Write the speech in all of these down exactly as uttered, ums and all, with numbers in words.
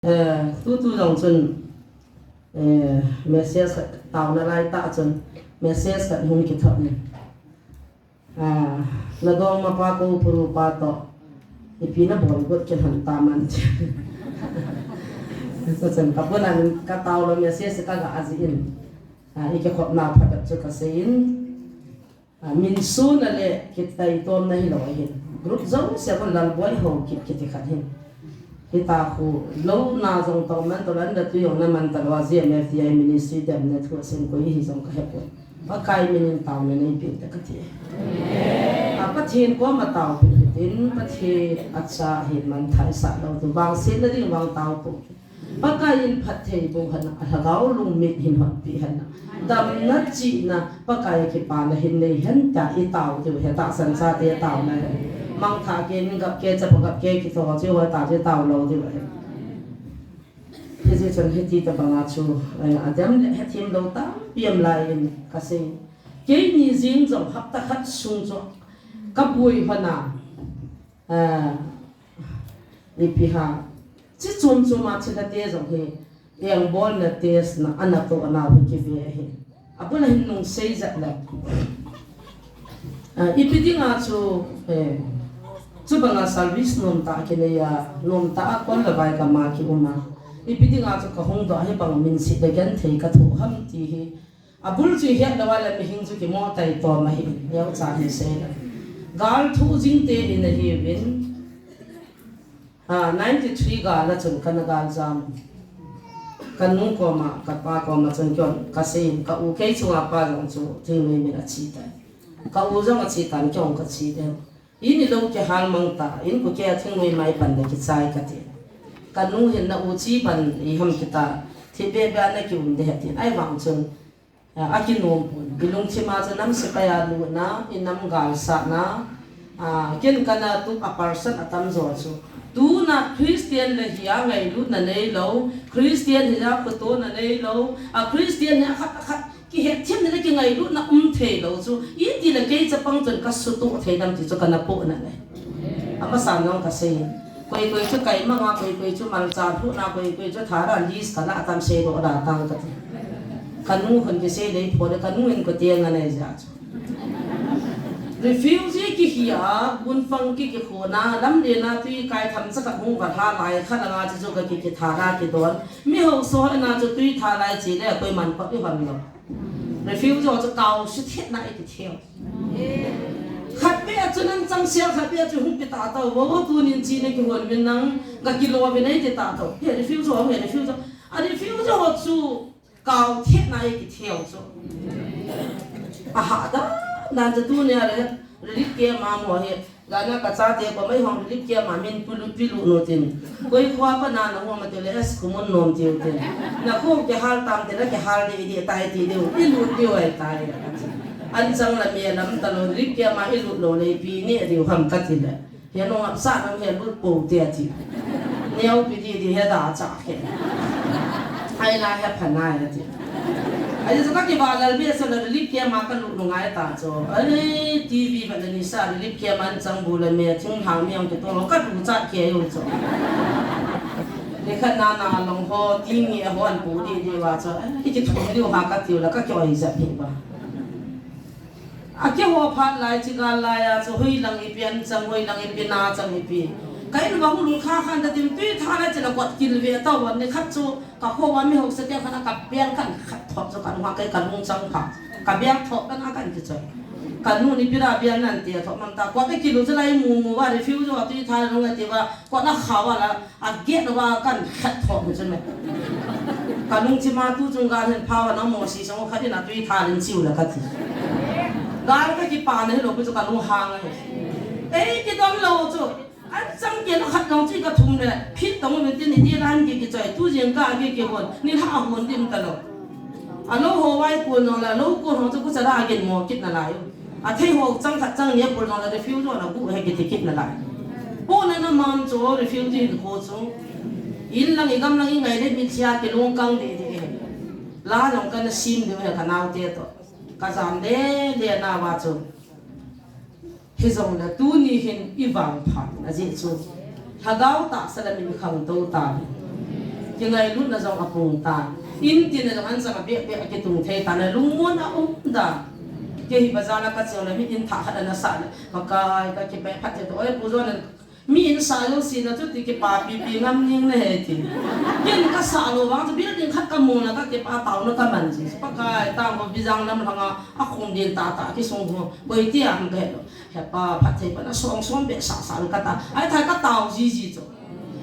Eh, tutu jong chun, eh, message khat taona lai tah chun, message khat hung kithot in. Ah, nadong mapa ko puru pa to, ipi nabol got kilhon tam an. Chuchun kabon in katao lou message kaga ajih in. Ah, ikikhopna phabep chu kasei in. Ah, min suna le kitaitomna hilou ahin. Group jouse a kon Lalboi Haokip kiti khat hin. Hitia khu louna jong tong man tolou, anda tui jong naman talou a, G M F D I ministry dem na thu asen koi hi jong kahepoi. Pakai min in taona neipe te kati. Ah, Pathen koma taopi tin, Pathen acha hin mangthah isah lou tu. Vangsetna ding vang taopi. Pakai in phatthei boh hen lang, alhagao lungmit hin honpi hen lang. Damna chihna, Pakai kipana hin nei hen tia itao diu ahi, tahsan chate taona ahi. Mangthah kei, min gap kei, chapa gap kei, kitoh chu hoi ta chu tao lou diu ahi. Hijeh chun hiti tabanga chu, eh, adem le hethem lou tampi um lai in kasei. Keini jeng jong hapta khat sung chu kaboi hon a. Ah, ipi ham. Chi chom chom a thilha te jong hi, engbolna test na, anatoh nau hi kive ahi. Abul a hin nung sei jat le. Ah, ipi dinga chu, eh, chubanga service nomtah kinei a, nomtah a kon le vai gam a kium a. Ipi dinga chu kahung doh a hibang minset le genthei kathoh ham ti hi. Abul chu ihet lou a le mihing chu kimo taitom ahi, neocha hin sei le. Gal thoh jing te in ahiuvin. Ah, ninety-three gal a chun kana gal jam. Kanu koma, kapa koma chun keiin kasei in, ka u kei chunga pa jong chu thingnoi min achi tai. Ka u jong achi tan, keiin kachi den. In ilou kihal mang ta, in kukeh a thingnoi mai pan le kichai kati. Kanu hin na u chi pan iham kita, thipbeh beh a nakium ding ahi tin. Ahivang chun, ah, akinom pon. Ilungthim a chu nam sepai a lutna, inam galsatna, ah, ken kana tup a person atamjo chu. Tuna Christian le hi a ngailutna neilou, Christian hi a khotona neilou, a Christian hi a khat a khat kihetthem na le kingailutna um theilou chu. Itile kei chapang chun kasutoh thei dem ti chu kana pohna ahi. Amasan jong kasei. Koi koi chu kaimang a, koi koi chu malcha lhuhna, koi koi chu thara list kana atam seidoh da tang kati. Kanu hin kisei lei pho le kanu in kati ngan ahi jeh chu. Refugee kihi a, gunfang ki kikhona, lamlen a tui kai themcha khat hung valha lai khat langa chu chu kaki kithara kidon. Mi hausa ho ina chu tui tha lai chi le koiman pat ihon lou. Refugee ho chu kau suthetna ikitheu. Khat beh a chu nan changsel khat beh a chu hung pe ta tau. Vo, vo, tunin chi nakihon uvin nang gakilo uvin eiti ta tau. He refugee ho, he refugee ho. A refugee ho chu kau thetna ikitheu chu. Aha da, nan chu tunia le, relief camp a mo hi. Lana kachate koma eihon relief camp a min pulu pilu nu tin. Koi khoa pa na nahung um a tile, es, khumun nom tiu tin. Nakho kihal tam tile, kihal ding ding tai ti diu. Ilut diu ahitai. Anchang la mi lam talou, relief camp a ilut lou le ipi neh diu ham kati le. He nung apsa nang he lut pou te ati. Neo pi di di he da cha he. Ai la he phanai ati. Ahi chu kakivah lal behseh le relief camp a kalut nungai ta chu. Ai, T V vet le nisa relief camp a anchang bu le me thinglhang mi ang kitong lou kaducha kei u chu. Nikhat na na long ho, ti nge ho anpu di di uva chu. Ai, kithum diu ha katiu le kakioi jep hi ba. Akiho phat lai, chi gal lai a chu hoilang ipi anchang, hoilang ipi nachang ipi. Ka in uva hung lut kha khan ta tin tui tha lai chila kot kil ve tau nikhat chu. Ka kho uva mi hausa te khan a ka bel kan khat thop chu ka nung a kei ka lungchang pha. Ka bel thop kan a kan kichoi. Kanu in ipi dia bel nante thop mang ta. Kot akilut chu lai mu mu uva refugee ho tui tha nung ati uva. Kot a kha uva la a gate uva kan khat thop chu me. Ka lungchim a tu chung gal hin pha uva na mo si sang khat in a tui tha lin chiu la kati. Gal kakipana hilou pi chu ka lunghang ahi. Ei kidom lou chu. Anchang kei na khat long chu kathum le, phit tong uvin tin iti lan ki kichoi, tu jeng ka ki kihon, nilhah hon dim talou. Alou ho vai kun nong la, lou kun hong chu kucha da gin mo kit nalai u. Athei ho chang khat chang ni a pul nong la, refugee ho na gu he kiti kit nalai. Pona na man chu refugee in ko chu. In lang igam lang ingai le mi chia kilung kang de de. La long kana sim de he ka naote to. Ka jam de de na uva chu. Hijongle tuni hin ivangphat in ajeh chu lhagao tahsa le min khangtou tauve. Kingailutna jong apung tan. In tin a jong an jong abeh beh akitung thei tan, lungmon a um dan. Kei hi bazar a kache le mi in thah khat ana sah le, Pakai, kakipah phat e, oi Pu John, mi in sah jouse na chu ti kipapi pi ngam ning nahi ti. Ken kasah lou vang chu building khat kamu na kakipa taona kaman ji. Pakai, tang ko Bijang lam lhanga akhum din tata kisung ho. Koi ti a ham kahe lou. Hepa, phatthei pan asong song beh sah sah kata. Ai thai katao ji ji chu.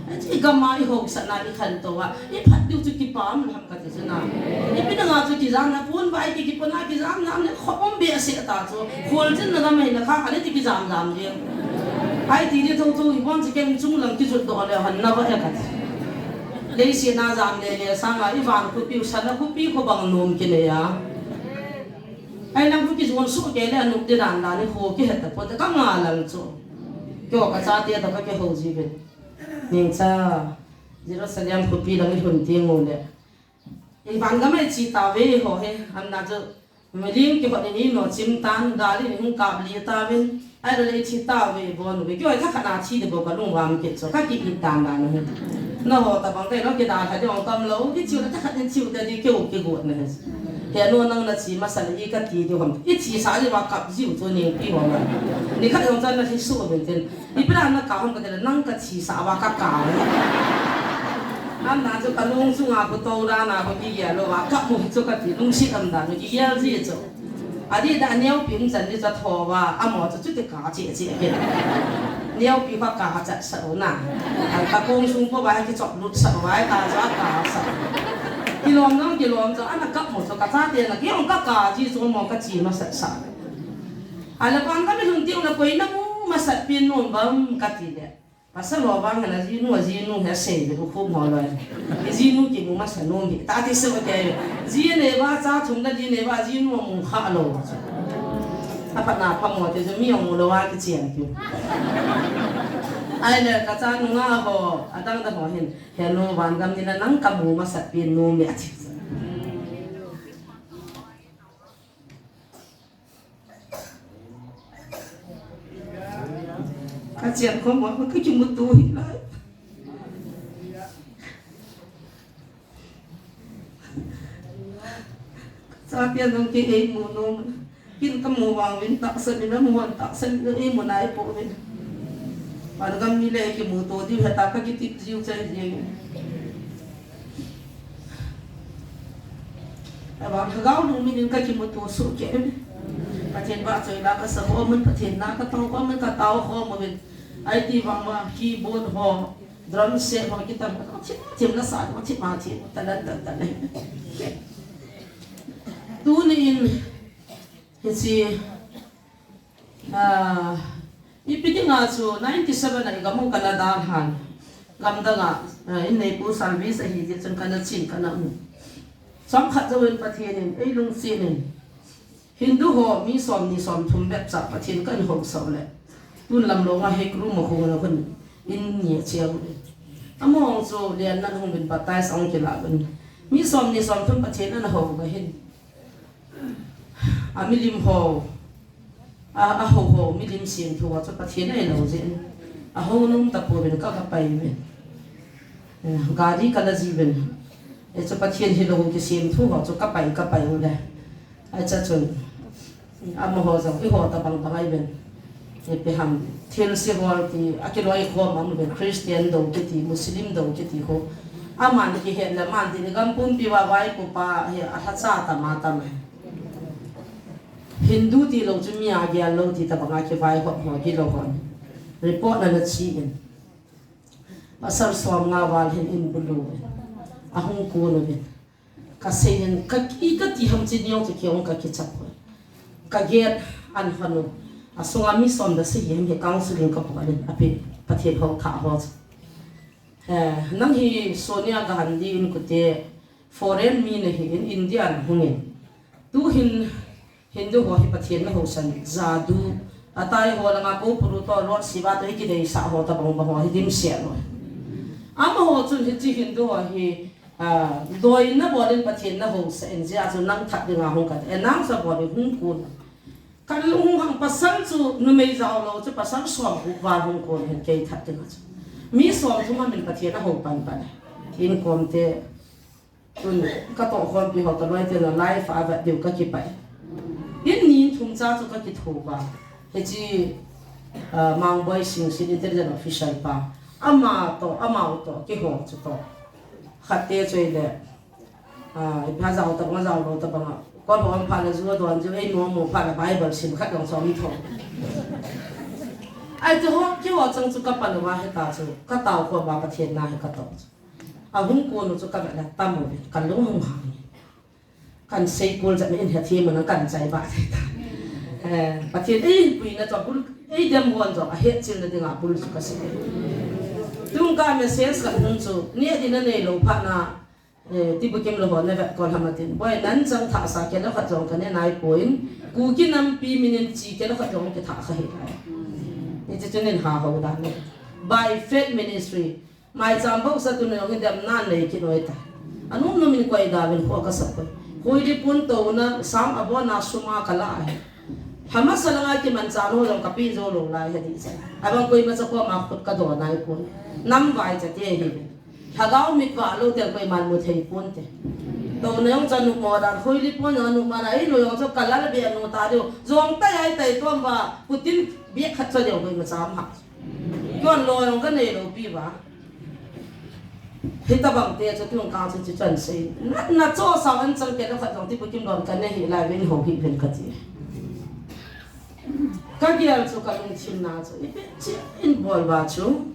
Ahi gam a ihaosatna ikhantou a, iphat diu chu kipah um ham kati chu na. Ipi dinga chu kijamna pon vai ki kipona kijamna ne khop um behseh ta chu. Kholjinna gam ahi na kha kha le ti kijam jam jeng. Ahi ti di thotho ibon chu ken chunglang kijot doh le hon na va e kati. Leiset a jam le le sanga ivan khopi u sana khopi kho bang nom kinei a. Ahi lang khu kijon soh kei le anop di dan dan ikho kihet ta pon te kanga lang chu. Keiho kachate toh kakihou ji uvin. Ningcha, Jerusalem khopi lang ilhun teng uleh. Ivan gam a iche tauve ho hi, amna chu, milim kihot in ino chim tan, gal in hung kap li tauvin, ahilou le ithi tauve, bon uve, keiho thakhat na thi di bou kalung vam kit chu, kaki it dan dan hi. Nangho tabang kahi lou, kidalha di ong kam lou, kiche u le thakhat in che u te di keiho kigot na hi. He nu nang nache masa le i kati di hom, iche sa di va kap jiu chu ningpi ho la. Nikhat jong chan nathi su uvin tin. Ipi dan a nakap ham kati le, nang kachisah uva kakap. Amna chu kalung chunga khu tou dan a khu kigel uva, kap mu chu kati, lungset umdan u kigel ji chu. Adih dan a neopi um chan di chu atho uva, amaho chu chuti kap cheh cheh kit. Neopi khu akap chat sah u na. An kakong sung po uva kichop lut sah uva, ka chu akap sah. Kilom nang kilom chu, ana kap mu chu kachate na, kei jong kakap ji chu mo kache masat sah. Ahile van gam ilhun teng le koi namu masat pen nom vang kati le. Pasal ho vang hela jinu, ajinu hi asei le, ukhup ho loi. Ijinu kimu masa nom hi. Tati se o kei. Ji neiva cha thum le ji neiva jinu amu kha lou. Aphatna phamo te chu mi amu lou a kichen tiu. Ahile kacha nunga ho, adang dang ho hin. He nu van gam ni la nang kamu masat pen nom e ati. Kachen khom uva kakimuto hih lai. Kachaten jong kei eimu nom. Ken kamu vang uvin tahsan in, amu vang tahsan in, eimu nai pouvin. Van gam mi le kimuto diu heta kakitip jiu chai jeng. Ahivang lhagao lungmin in kakimuto soh kei uvin. Pathen vahchoi la kasa khom uvin, Pathen na katao khom uvin, katao khom uvin. Ahiti vang uva keyboard ho, drum set ho, guitar ho, thim thim la sa, thim a thim, talan talan. Tuni in, hiche Ah, ipi dinga chu ninety seven a igam u kana dalhan. Gamdang a, ah, inneipu service ahi jeh chun kana chen kana um. Chomkhat jouvin Pathen in eilungset in. Hindu ho mi somni somthum bep cha Pathen kahin haosah u le. Tun Lamlong a Hek Room a hung a hun in ni a cheng uvin. Amaho chu Lian nan hung uvin baptize ahung kilah uvin. Mi somni somthum Pathen ana hou uva hin. A milim ho, a, a hou ho, milim semthu ho chu Pathen ahilou jeh in. A hou nom tapouvin ka, kapai uvin. Eh, gari kala ji uvin. Eh, chu Pathen hilou kisemthu ho chu kapai, kapai u le. Acha chun. Amaho jong, eiho tabang bang ahi uvin. Ipi ham, thil sihol ti, akiloi khom um uvin, Christian dou kiti, Muslim dou kiti ho. Aman kihet le, aman ti le, gam pumpi uva vaipopa hi alhacha tam a tam e. Hindu tilou chu mi a gel lou ti tabang a kivaihop ho, kilou ho. Report ana che in. Pasal som nga val hin in bulu uvin. Ahung kun uvin. Kasei in, ka, i kati ham chi neo chu kei jong kakichap u. Ka gate an hon u. Asunga mi som da sei hi, hi counseling kabol in, api, Pathen hou thah ho chu. Eh, nang hi Sonia Gandhi in kute, foreign mi nahi in, India nahung in. Tuhin Hindu ho hi Pathen nahousan, jadu, atai ho langa Gopuru toh, Lord Shiva toh, hi kideisah ho tabang bang ho hi dimset lou. Amaho chun hiche Hindu ho hi, ah, doina bol in Pathen nahousah in jeh a chu nang that dinga hung kati. E nang sa bol in hung kun. Kalung hung hang pasal chu numei jao lou chu pasal som gup val hung kun hin kei that dinga chu. Mi som thum a min Pathen ahou pan pan e. Inkom te, tun ka tohkhompi ho taloi te na live a vet diu ka kipah e. In ni thum cha chu ka kitho uva. Hiche, ah, Mangboi Singsit Intelligence Officer pa. Ama toh, amau toh, keiho chu toh. Khat te chu ile, ah, ipi ham jao tabang, jao lou tabang a. Kol ho um phat le ju adon jiu, ei nu amu phat le Bible sim khat jong chu um tho. Ahi chu ho, keiho chang chu ka pan uva hita chu, ka taokhom uva Pathen na hi ka toh chu. Ahung kon u chu ka vet le tam uve, ka lung hung hang. Kan sei kol jat in hethem u na kan chai ba thei ta. Eh, Pathen eipuina chu bul, ei dem hon jong ahetchilna dinga bul chu ka sei. Tung ka message ka hung chu, neh ding na neilou phat na, eh, Tibukim lou ho na vet kol ham atin. Boi, nang chang thah sa kilo khat jong ka ne nai poi. Kuki nampi min in chi kilo khat jong kithah kha hi. Hiche chun in ha ho dan e. By faith ministry. Maicham bou sa tun jong in dem nan nei kinoi ta. Anom nom in koi da vin kho ka sap koi. Koi di pun to na sang abon na sum a ka la ahi. Lha masa langa kimanchah ho jong ka pe jou lou lai ahi di cha. Abang koima cha koma khut ka don nai pon. Nam vai cha te hi. Lhagao mit vah lou tia koiman mu thei pon te. To na jong cha nu mo dan koi di pun jong nu ma na ei nu jong cha ka la la be nu ta diu. Jong tai ai tai tuam va. Putin be khat cha diu koima cha ma. Kon lou jong ka nei lou pi va. Hitabang te chu tun ka chu chu chan sei. Na, na cho sa an chang kilo khat jong Tibukim lou ka ne hi lai vin ho hi vin ka ti. Ka gel chu ka lungthim na chu. Ipi chi in bol va chu.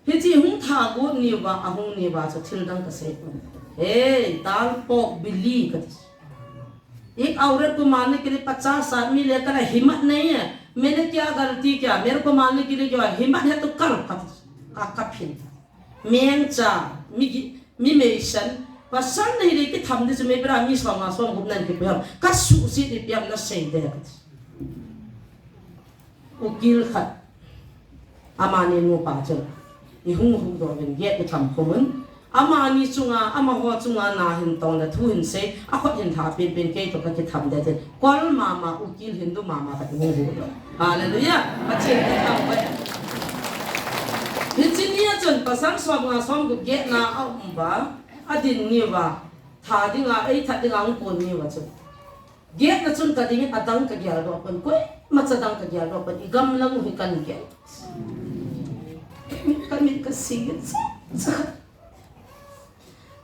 Hiche hung tha got ni uva, ahung ni uva chu thil dang ka sei pon. Hey, tal pok bili ka ti. एक औरत को मारने के लिए पचास आदमी लेकर हिम्मत नहीं है। मैंने क्या गलती किया? मेरे को मारने के लिए क्यों है? हिम्मत है तो कर, ka ti. Ka, ka phin. Mengcha, mi gi, mi meisan, pasal na hi le kitham di chu mi bra mi som nga som gup nan kipiam, ka suhset di piam na sei de. Ukil khat, amani nupa chun, i hung hung doh vin gate i tham khum un, amani chunga, amaho chunga na hin tong le thu hin sei, a khut hin tha pen pen kei toh ka kitham de tin. Kol mama, ukil Hindu mama khat i hung hung doh. Hallelujah. Pathen ka thangvah e. Hiche ni a chun pasal som nga som gup gate na a um uva, a din ni uva, tha dinga, ei that dinga hung kon ni uva chun. Gate na chun ka ding in adang ka gel doh pon, koima cha dang ka gel doh pon, i gam lang u hi kan gel. Ka mit ka sing in cha, cha.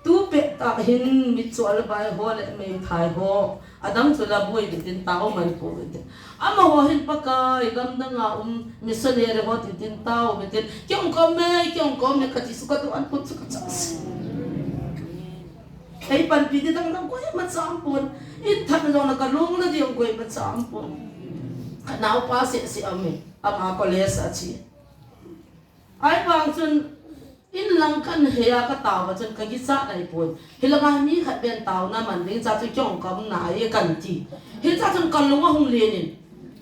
Tu pet tah hin mitcho le bai ho le meithai ho. Adang chu la boi bitin tao man po bitin. Amaho hin Pakai gam dang a um missionary ho tin tin tao bitin. Kei hung kom me, kei hung kom me ka ti chu ka tu an put chu ka chas. Ei panpi di dang dang koima cha um pon. In that na dong na ka lung na di um koima cha um pon. Ka naopa seh seh a um e. Ama college a che. Ahivang chun, in lang kan he a ka tao va chun ka kichat nai pon. Hilanga mi khat ben taona man ding cha chu kei hung kom nai kan ti. Hicha chun ka lung ahung len in.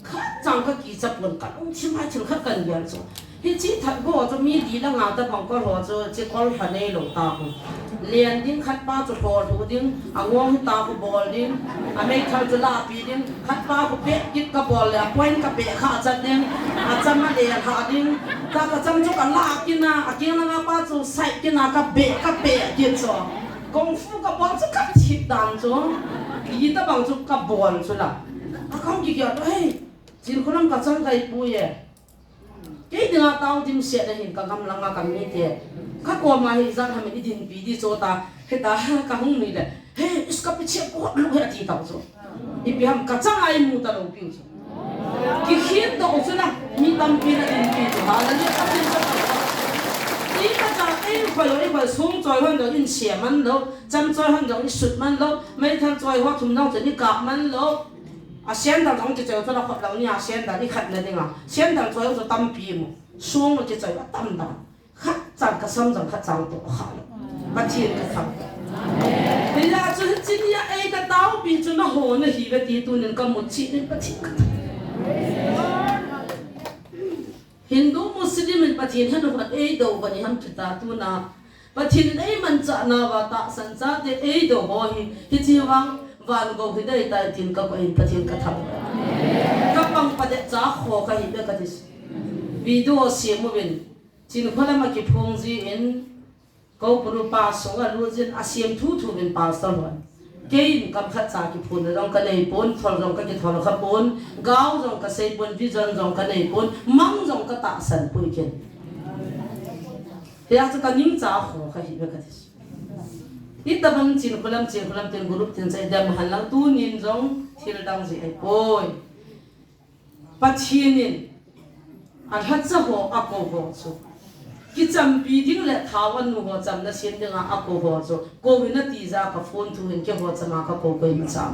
Khat chang ka kicha pon ka lungthim a thil khat kan gel chu. Hiche that ho chu mi di langa tabang kol ho chu che kol lha neilou ta pon. Len ding khat pa chu lho lhu ding, angong hita khu bol ding, ameithal chu lahpi ding, khat pa khu peh kit ka bol le, a point ka peh kha chat ding, acham a le lha ding, ta ka cham chu ka lah kit na, akeng langa pa chu sai kit na ka beh, ka peh kit chu. Kung fu ka bol chu ka thip dan chu, itabang chu ka bol chu la. Akong kigel, hei, Chinkholam ka chang kai pu ye. Kei dinga tao dimset na hin ka gam langa ka mite. Ka koma hi ijat ham in i dinpi di chu ta. Hita ka hung ni le. He, इसका पीछे बहुत लोग है ati tao chu. Ipi ham ka chang a i mu talou piu chu. Kikhin doh chu la. Mi tampi na dinpi chu. Hallelujah. Ka tin ka ta. I ka chang ei khoi lou, i khoi sung choi hon lou, in sia man lou. Cham choi hon lou, i sut man lou. Meithal choi ho thum lou, chun i kap man lou. A sandal jong kichoi chu la khop lang ni a sandal i khat na dinga. Sandal choi chu tampi mu. Sung kichoi a tam dan. Khat chang ka sam jong khat chang toh kha lou. Pathen ka thangvah. Hijeh chun hiche nia ei ka taopi chu nangho nahiuve ti tunin ka mu chih in Pathen ka thangvah. Hindu Muslim in Pathen henu khat ei dou bani ham kita tuna. Pathen in ei manchah nauva tahsan chate ei dou ho hi, hiche vang van gou hi dei tai tin ka koi in Pathen ka thangvah. Ka pang pade cha kho ka hi be ka ti. Video sem uvin. Chinkholam a kiphong ji in. Koupuru pa sunga lut jin asem thuthu vin pastor hon. Kei in kam khat cha kiphun jong kanei pon, thol jong kakithol kha pon, gao jong kasei pon, vision jong kanei pon, mang jong katahsan poi ken. Hia chu kaning cha kho kha hi ve kati. Itobang Chinkholam, Chinkholam tin group tin cha idem hen lang tunin jong thil dang ji ahi poi. Pathen in alhacha ho akou ho chu kichampi ding le thao anu ho chamna sem dinga akou ho chu kou in ati ja ka phone thu hin keiho chama kakou koima cha.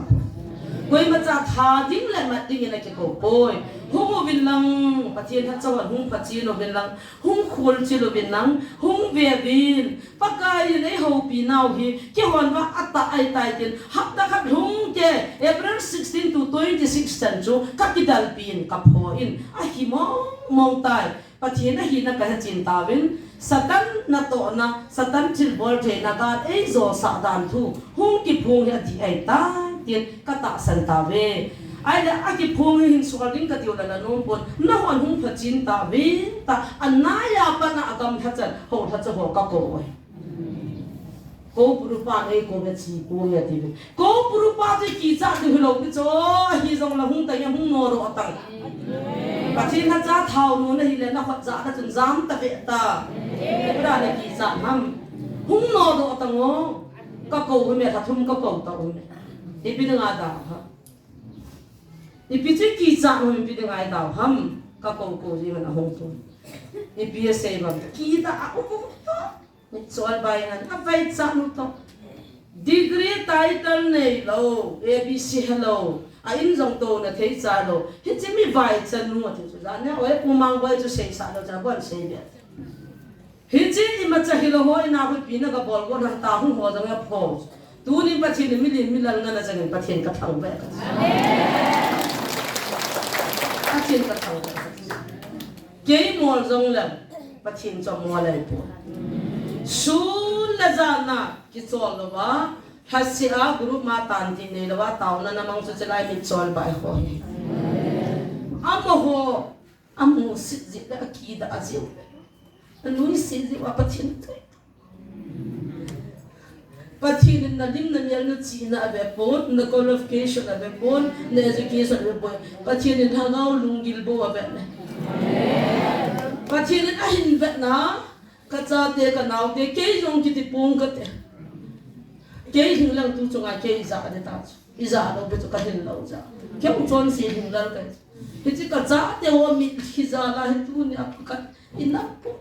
Koima cha tha ding le mat dingin akikou poi. Hung uvin lang, Pathen lhacha hon hung phachen uvin lang, hung kholchil uvin lang, hung ve uvin. Pakai in eihoupi nau hi, keihon vang atah ahitai tin, hapta khat lhung kei, April sixteen to twenty-six chan chu, kakidalpi in, kapho in, ahi mong mong tai. Pathen ahina kahe chen tauvin, Satan natohna, Satan thilbol theina gal eijosah dan thu, hung kiphong hi adih ahitai, tin katahsan tauve. Ahile akiphong hi hin sol ding katiu la la nom pon, nahon hung phachen tauvin, ta, anaiya pat a agamlha chan, houlhacha ho kakou uve. Koupuru pa nei kou ve chi kou ve ti ve. Koupuru pa chu kichat ding hilou pi chu, hijongle hung tang e, hung nodoh tang. Pathen lhacha thao nu nahile nakhut jah na chun jam tave ta. Ipi dia nakichat ham? Hung nodoh tang o. Kakou ume, lha thum kakou tauve. Ipi dinga dau ham? Ipi chu kichat u ham, ipi dinga idau ham? Kakou kou jing in ahung tun. Ipi asei bang? Kichat a u u to. Mitchol bai ngan, avaichat u to. Degree title neilou, A B C helou, a in jong touna thei cha lou. Hiche mi vaichat nu ati chu, jan ne, oi, Pu Mangboi chu seisah lou, cha bon sei be. Hiche imacha hilou ho, ina huipi na kabol go na ta hung ho jong apho. Tunin Pathen in milen milal ngana jangin Pathen kathangvah e kati. Pathen kathangvah e kati. Kei mol jongle, Pathen chu amol ahipoi. Sun le jan a kichol louva, lhaseh a group ma tanti neilouva, taona namang chu chelai mitchol bai ho hi. Amaho, amusit jeh le akidah jeh u le, anuisit jeh uva Pathen thei. Pathen in nalim namel nachihna ave pon, na qualification ave pon, na education ave pon. Pathen in lhagao lunggil bou ave ne. Pathen in ahin vetna, kachate kanaote, kei jong kiti pong kate. Kei hing lang tu chunga kei ijah ding ta chu. Ijah lou pi chu kahil lou jeh. Kei hung chonse hing lal kahi. Hiche kachate ho mit hijat a hi tunia pakhat inam pon.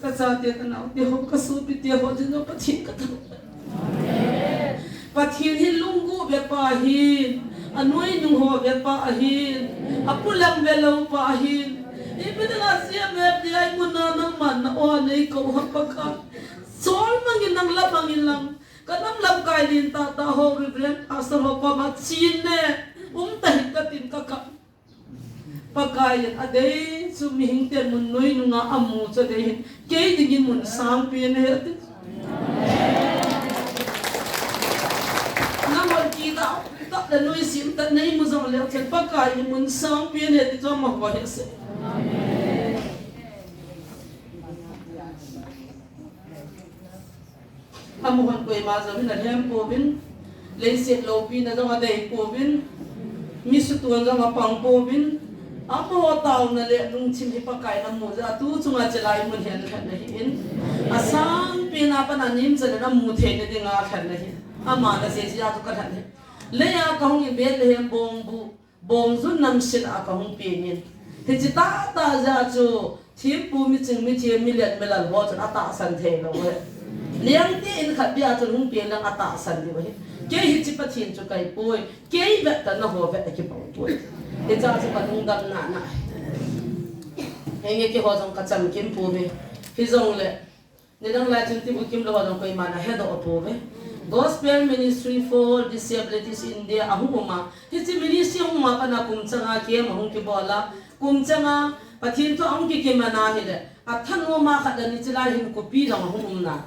Kachate kanaote ho, kasopite ho, jing jong Pathen kathangvah. Pathen hi lunggu ve pa ahin, anoinung ho ve pa ahin, apulam ve lou pa ahin. Ipi dinga C M F D I muna nangman na o a neikou ham Pakai. Sol mangin lang, la mangin lang. Ka nam lamkai lentah tah ho, Reverend Pastor ho koma chen ne, um tahih in katin kakap. Pakai in adei chu mihing ten mun noi nunga amu chu adei hin, kei dingin mun sangpen ahi ati. Nangho kidah tah le nuisat tah neimu jongleu chun Pakai in mun sangpen ahi ti chu amaho ahi asei. Amahon koima jong hin alhem pouvin, leiset loupina jong adei pouvin, mi sutuan jong apang pouvin, amaho taona le lungthim hi Pakai in amu jeh a tu chunga chelai mun hi alhen ahin, asangpen a pat a nemcha le amu theina dinga alhen ahi. Ama nasei jeh a chu kalhen ahi. Leiya kahung in Bethlehem bongbuh Bongjun namsil a kahung pengin. Hiche tahtah jeh a chu, thempu miching mithem milen milal ho chun atahsan thei lou e. Lengte in khat beh a chun hung peng leng atahsan diu ahi. Kei hiche Pathen chu kahipoi. Kei vet tah naho vet akipang poi. Hiche a chu kalungdam nana. Henge keiho jong kachamkim pouve. Hijongle, nidang lai chun Tibukim lou ho jong koiman ahedoh pouve. Gospel Ministry for Disabilities India ahung um a. Hiche ministry ahung um a pat a kum changa camp ahung kibol a. Kum changa Pathen thu ahung kikim ana hile, athanom a khat le ni chelai hin copy jong ahung um na.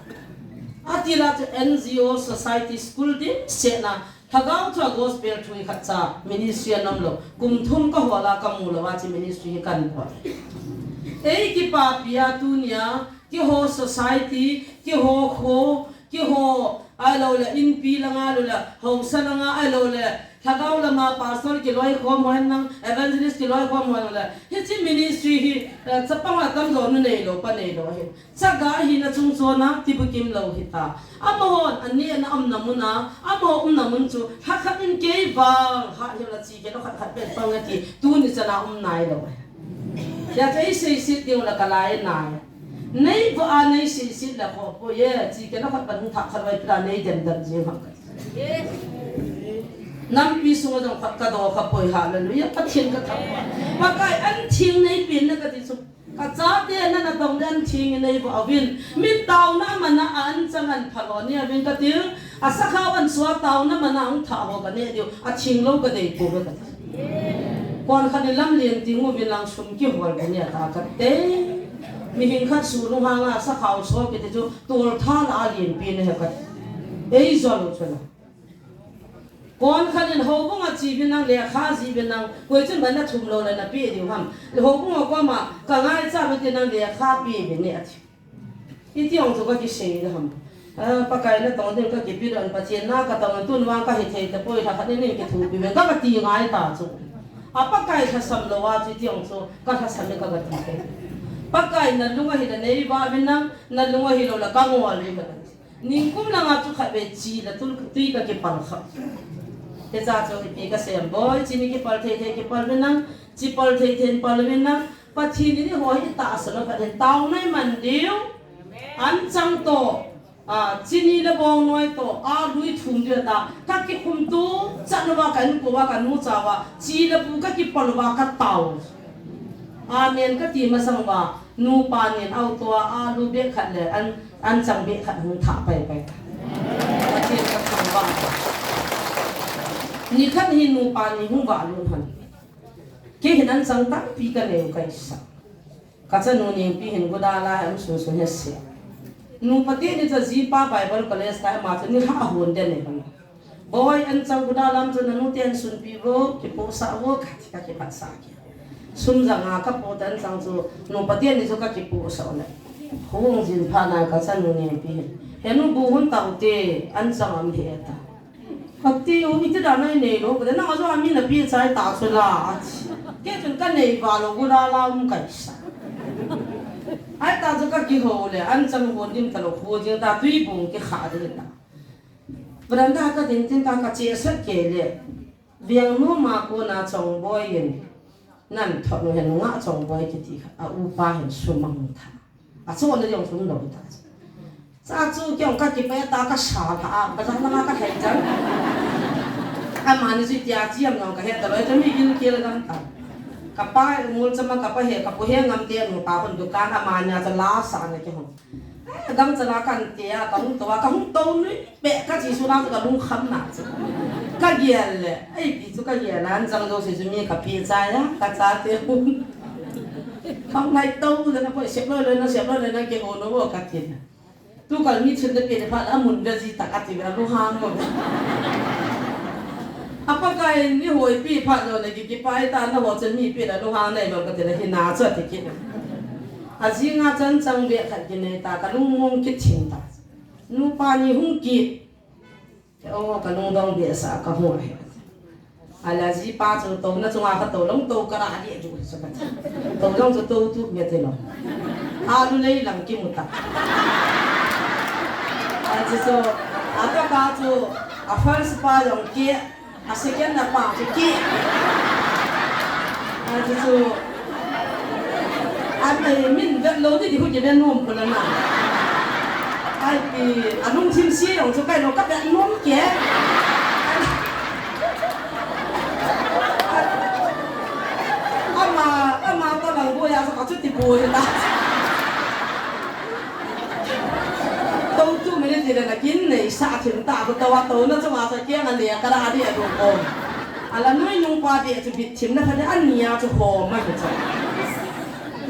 Atila chu N G O society school dimset na, Lhagao thua gospel thu hi khatcha ministry anom lou. Kum thum kahol a kamu lou a chu ministry hi kahin bol. Ei kipapi a tunia, keiho society, keiho kho, keiho, ahilouleh inpi langa, ahilouleh haosa langa, ahilouleh Lhagao lama pastor kiloikhom ho henlang, evangelist kiloikhom ho henlang le, hiche ministry hi, eh, chapang atamjo nu neilou, pa neilou ahi. Chaga hina chungchon a, tibukim lou hita. Amahon, aneh na umna mun a, amaho umna mun chu, lhakhat in kei vang, ha, hila chi kei lou khat khat pen pang ati, tuni chan a um nailou ahi. Hijeh chun eiseiset ding le kalai nai. Nei vo a neiseiset le khoh poi e, chi kei lou khat pan hung thah khat vai pira nei dem dem jing ham. Nampi sunga jong khat kadoh kha poi, hallelujah, Pathen kathangvah. Pakai an theng neipen na kati chu. Kachate na natong le an theng in neivo uvin. Min taona mana a an chang an phalo ni uvin kati. A sakhao an sua taona mana a hung thah ho kaneh diu. Atheng lou kadei pouve kati. Konkhat in lamlen teng uvin lang sum kihol kaneh ta kati. Mihing khat su lunghang a sakhao so kiti chu toltha la a lenpen ahi kati. Eijol u chu la. Konkhat in houbung a che uvin lang lekha jih uvin lang, koi chun bana thum lou le napeh diu ham. Houbung a koma kangaicha uvin te nang lekha peh uvin e ati. Iti jong chu kakisei le ham. Ah, Pakai natong ding kakipe lhon, Pathen na katong tun vang kahithei tapoi, lhakhat in eikithopi uvin kakati ngai ta chu. A Pakai lhasam lou a chu iti jong chu kalhasam e kakati kei. Pakai nalung ahile neivah uvin lang, nalung ahilou le kangol uvin lang. Nikum langa chu khatvei che le tui, tui kakipal kha. Hiche chu ipi kasei em boi, chini kipal thei thei kipal uvin lang, chipal thei thei pal uvin lang, Pathen in eiho hi tahsan a khat hin taona iman diu, an chang toh, a, chini le bongnoi toh, alu ithum diu ta, kakikhum tuchan uva ka inko uva kanu cha uva, che le pu kakipal uva katao. Amen kati masang uva, nupa nin auto a alu bag khat le an, an chang bag khat hung thah pai pai. Pathen kathangvah. Nikhat hi nupa ni hung valut hon. Kei hin an chang tampi kanei u kaisa. Kachanu Nengpi hin Gudala hi aum sunsun hese. Nupa teni chu ajipa Bible College kai, ama chu nilhah ahon den e. Boi, an chang Gudala um chu nanu te hin sunpi vo, kipohsah vo, kati kakiphatsah kit. Sum janga kapoh tan chang chu, nupa teni chu kakipohsah u le. Hung jin phat na kachanu Nengpi hin, he nu bu hon tao te, an chang um he ta. Kati u, iti dan a inei lou, kati nang a jong a mi napeh chai ta chu la, ati. Kei chun kanei valou, Gudala um kaisa. Ahi ta chu kakihou le, an chang hon dim talou, hou jing ta tui bung kikha ding ta. Veranda kading tin ta kachesat kei le, Vengnom a kona Chongboi in, nan thot u hin nungah Chongboi kiti kha, a upa hin sum ahung thah. Achonna jong sum lou ta. Cha chu kei jong kakipah ta kasa lha a, bazar langa kalhai chan. Amani chu itia chi ham jong kahe talou, chu mi gilkel gam ta. Kapa mol chama kapa he, kapu he ngam te nupa khun dukan amani a chu la sa na kei hung. Eh, gangchala kan te a, kahung tou a, kahung tou nui peh kachi suna chu kalungkham na chu. Kagel le, ipi chu kagel a, an chang jouse chu mi kapeh chai a, kachate hun. Kahung nai tou le na poi, sep loi loi na, sep loi loi na, kihou lou vo kati na. Tukal mi thil napeh le phat le amun ve ji ta kati ve, alunghang lou. A Pakai in eiho eipeh phat lou le ki, kipah ta, naho chun mi peh le lunghang nai lou kati le hina chu ati kit. Ajing a chan chang bag khat kinei ta, kalungmong kit thim ta. Nupa ni hung kit. O, kalungdong behseh a kamu ahi. Ahile ajipa chu touna chunga katou lou, tou kara deh diu chu kati. Tou lou chu tou tu nge ti lou. Alu lei lang kimu ta. Ahi chu, atapa chu, a first pa jong keh, a second na pa chu keh. Ahi chu, an ei min vet lou ti ti khu kive nom pon na. Ahi pi, alungthim se jong chu kai lou kavet nom kei. Ama, ama tolang boi a chu kachuti boi ta. Tou tu mini ti le na kin nei sa thim ta, tou a touna chunga sa kiang a le kara a di a du ko. Ala noi nung pa di a chu bit thim na pha de an nia chu ho ma chu.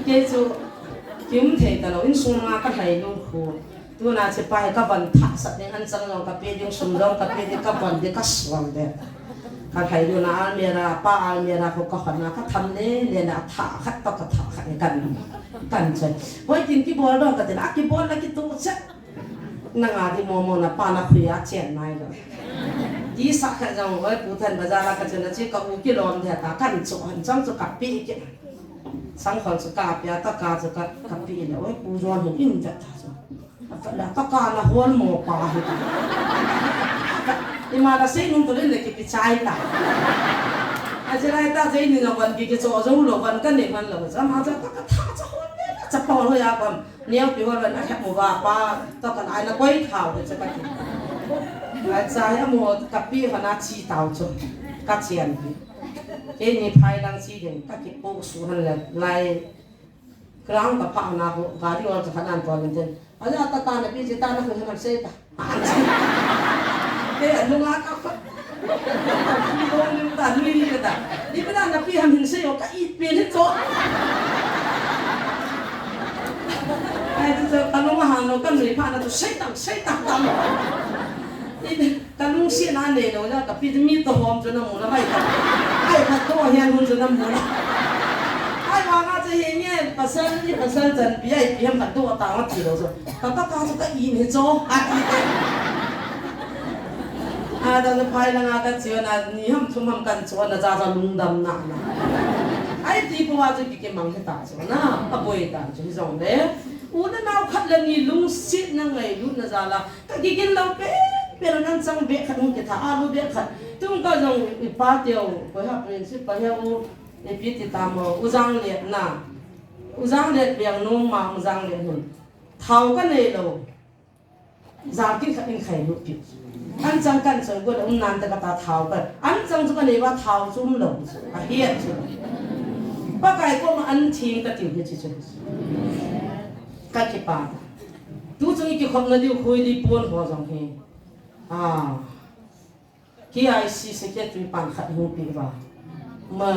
Kei chu kim thei ta lou, insung a kalhai lung khu. Tuna hiche pa hi ka von thah sat ding, an chang jong ka pe ding, sum jong ka pe ding, ka von ding ka suang ding. Ka lhai luna almirah, pa almirah khu ka hon a, ka tham le le na thah khat toh ka thah khat ni kan, kan choi. Hoi tin kibol dong ka tin, a kibol na kituh chet. Na nga di momo na pa na khui a chen nai lo. Ti sa khat jong, oi pu Thanbazar a ka chun a chi ka u kilom de ta, kan chu han chang chu ka pi ki. Sangkhol chu ka pi a, taka chu ka, ka pi le, oi pu John hin in ja ta chu. Ka la taka na hol mo pa hi ta. Ima la sei nung to le kipi chai ta. A chi lai ta sei ni na van ki ki cho zo lo van ka ne man lo. Cha ma cha taka tha cha hol le cha pa hol ya bam. Neo pi hol van a hep mo ba pa to ka lai na koi thau de cha ka ti. A cha ya mo ka pi ha na chi tau chu. Ka chian pi. Ke ni phai lang chi den ka ki po su han le lai. Ground ka pha na ho, gari ol cha khanan to len ten. Aja ta ka na pi chi ta na hu han sei ta. Te anu nga ka pha. Ni ho ni ta ni ni ta. Ni pina na pi ham hin sei o ka i pi ni to. Ai tu ta no ma han no ka ni pha na tu sei ta, sei ta ta. Ni Ka lungsetna nei lou jeh a ka pi mi tohom chu na mu na mai ka. Ai ka toh hian hun chu na mu na. Ai vang a chu hi nge pasal ni pasal chanpi a ipi ham ka toh ta nga ti lou chu. Ka taka chu ka in hi chu a ti te. A ta chu phai lang a ka chiu na ni ham thum ham kan chu na cha cha lungdam na na. Ai ti po a chu ki ke mang he ta chu na. A boi ta chu hi jong le. U le nau khat le ni lungsetna ngailutna jal a Ka kigin lou pen pen a, an chang beh khat hung kitha, alu beh khat. Tung ka jong i pa teu, koi ha principal he u, ipi ti tam o, u Janglet na. U Janglet beng nung ma, u Janglet hun. Thau ka nei lou. Jal kit khat in khailut pi. An chang kan chang ko le um nan ta ka ta thau ka. An chang chu ka nei ba thau chu um lou chu. Ka hiat chu. Pakai koma an thim ka tiu hi chi chu. Ka kipa. Tu chung i kikhopna diu khui di pon ho jong hi. Ah. K I C secretary pan khat hung pi uva. Ma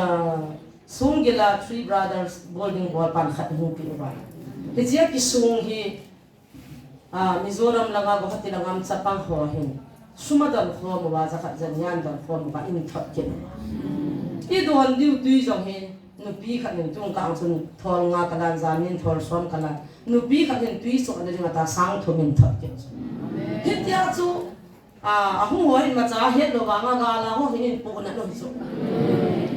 Sunggil a Three Brothers building bol pan khat hung pi uva. Hichia kisung hi, ah, Mizoram langa Guwahati langa chapang ho hin. Sum a don khom uva, jakhat jani a don khom uva in thot kit. I don diu tui jong hi. Nupi khat in tung kang chun thol nga kalan, janin thol som kalan. Nupi khat in tui chok na ding ata sang thum in thot kit. Hitia chu, a, ahung ho hin macha het lou vang a gala ho hin in pu na lou chu.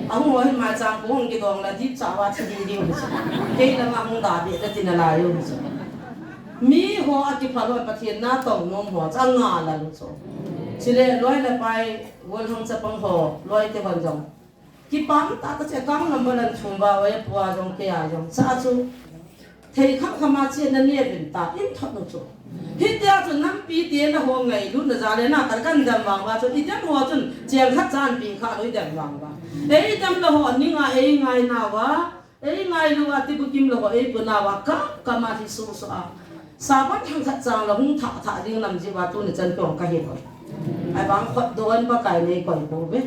Ahung ho hin maichang pu hung kidong la dip cha va thi ding ding chu. Kei lama hung da be la tin a lai u chu. Mi ho a kiphal ho Pathen na to nom ho cha nga la lou chu. Chule loi le pai, gol hang chapang ho, loi te hon jong. Kipah tah tah chu account number an thum uva, pu a jong kei a jong. Cha chu thei kham kham a chi na ne vin ta in thot nu chu. Hitia chu nampi te na ho ngailutna jal a na kan kan dam vang uva chu, i dem ho chun cheng khat chan pi kha lou i dem vang uva. Ei dem lou ho ning a ei ngai na uva. Ei ngailu a ti bukim lou ho ei pu na uva kam kam a thi su su a. Sabon thangkhat chang la hung thah thah ding lam ji uva tuni chan pong ka hi koi. Ai bang khot don Pakai nei koi ko ve.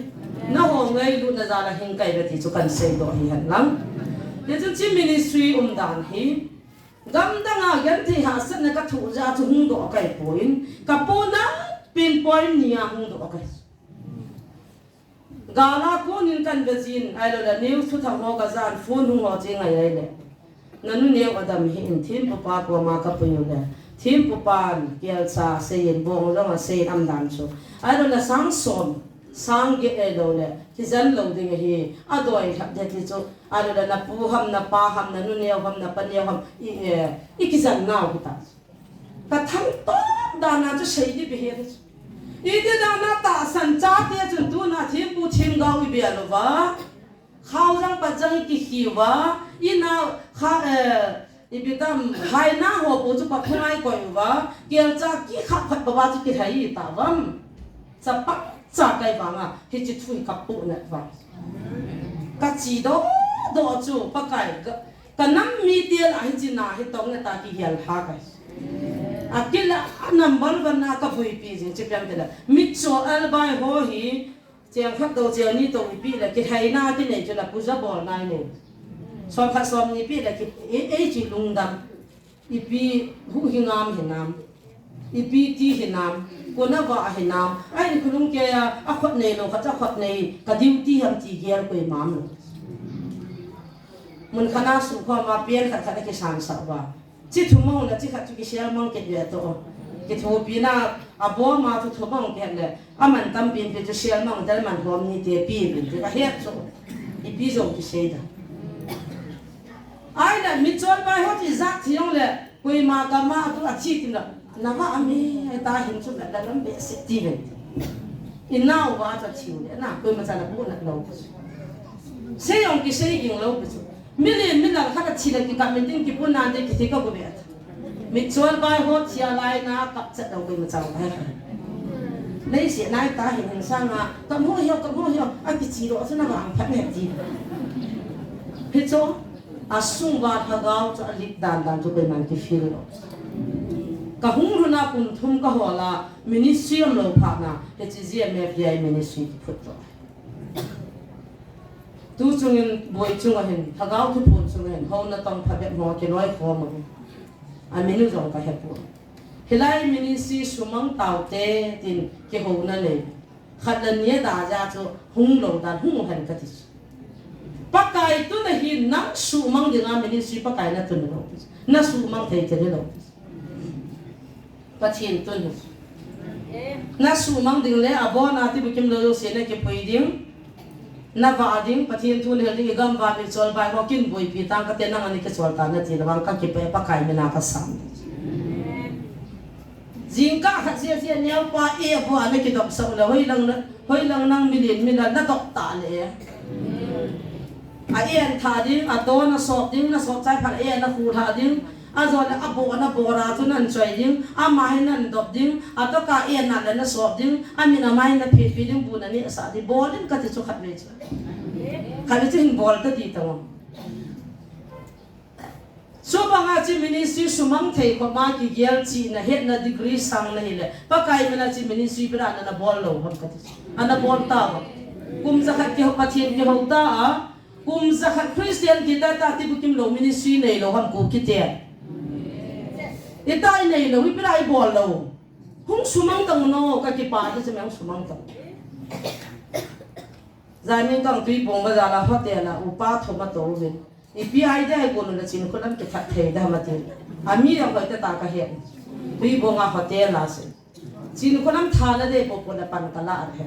Na ho ngailutna jal a hing kai ve ti chu kan sei doh hi hen lang. Ti chu chi ministry um dan hi. Gam dang a genthei hahsatna ka thu ja chu hung doh kai poi. Ka pu na pinpoint ni a hung doh kai. Gala konin kan ve jin, ahilou le news thuthang ho ka jan, phone hung ho che ngai ahile. Nanu neo adam hi in thempu pa koma ka pui u le. Thempu pan, kelcha, seiyin, bong jong a seiyin am dan chu. Ahilou le sang som, sang get ahilou le, kijen lou ding ahi, adoi lhap det hi chu. Ahilou le na pu ham, na pa ham, nanu neo ham, na pa neo ham, i, eh, i kijen nau hi ta. Ka thangtom dan a chu sei ding beh hi. Iti dan a tahsan chate chun tuna thempu themgao i bia lou va. Khao jang pat jang i kikhi uva. I na kha, eh, ipi tam, hai na ho pu chu pat phungai koi uva. Kelcha kikhap khat baba chu kilhai ta vam. Chapang cha kai vang a, hichi thu hi ka pu na va. Ka chi doh doh chu Pakai ka Ka nam mite lah hichi na hi tong e ta kigel ha kai. A kila a number one na ka buipi jing chi piang te la. Mitcho albai ho hi cheng khat do cheng ni to ipi la kilhaina kinei chu la puja bol nai nei. Som khat som ni pi la ki e, e chi lungdam. Ipi hu hi ngam hi nam. Ipi ti hinam, kona va hinam, a inkhulung keiya, akhut neilou khat, akhut nei, ka duty ham ti gel koima umlou. Mun khat a sukhom a pen khat khat a kisangsah uva. Chi thum ahung le chi khat chu kisel mang kit ve toh. Kithopina, abom a chu thum ahung kit le, aman tampi pi chu sel mang tel man hom ni te pi uvin ti kahet chu. Ipi jong kisei da. Ahile, mitchol vaihot ijat thi jongle, koima kama tu athi tin la, nava ami, ta hin chu la lam behseh ti ve. Inao va chu thiu le, na, koima cha la bu na lou. Sei jong kisei ging lou chu. Milen, milen khat a thi le kikap min tin kipuna de kithi ka bu ve. Mitchol vaihot thia lai na kap chat lou koima cha va. Leiset nai ta hin hin sanga, kam ho hio, kam ho hio, akichi lou, chu na vang phat ne ti. Hichu, asung uva lhagao chu alit dan dan chu koiman kifeel lou. Ka hung lhun a kum thum ka hol a, ministry umlou phat na, hiche G M F D I ministry kiphut lou. Tu chungin boi chunga hin, lhagao thuphon chunga hin, houna tong phabep ho kiloikhom uvin. Amin u jong kahepoi. Hilai ministry sumang taute tin kihouna nei. Khat le ni a da ja chu hung lou dan hung hen kati chu. Pakai tun ahi nang sumang dinga ministry Pakai na tun lou. Na sumang thei thei lou. Pathen tun hi. Na sumang ding le abon a ti bukim lou jouse na kipui ding. Na vah ding, Pathen thu na hil ding, igam uva mitchol vaihot kin boipi tang kate nang ani kichol ta nati lou vang kakipah e Pakai mina kasam. Jingkah khat jia jia neopa e abo ana kidopsah u le, hoilang na, hoilang nang milen milen na dop ta le. A en tha ding, ato na sop ding, na sop chai phat a en na khu tha ding, ajo le abo na bora chu nan choi ding, ama hin nan dop ding, atoka en na le na sop ding, amin ama hin na phepi ding, bu na neh sah ding, bol in kati chu khat ve chu. Khat ve chu hin bol ta di ta mo. Chubanga chi ministry sumang thei khoma kigel chihna hetna degree sang na hile. Pakai mina chi ministry bira na na bol lou ham kati. Ana bol ta ba. Kum jakhat kihou Pathen kihou ta a. Kum jakhat Christian kita ta ti bukim lou ministry neilou ham ko kiti. Ita i neilou, i bira i bol lou. Hung sumang tang no, kakipah ta chi me hung sumang tang. Janin kang Tuibong bazar a hotel a upa thum ato uvin. Ipi idea hi konu le Chinkholam kithat thei da ma tin. Ami jong hoitah ta kahe. Tuibong a hotel a se. Chinkholam thana de popo na pan kala a he.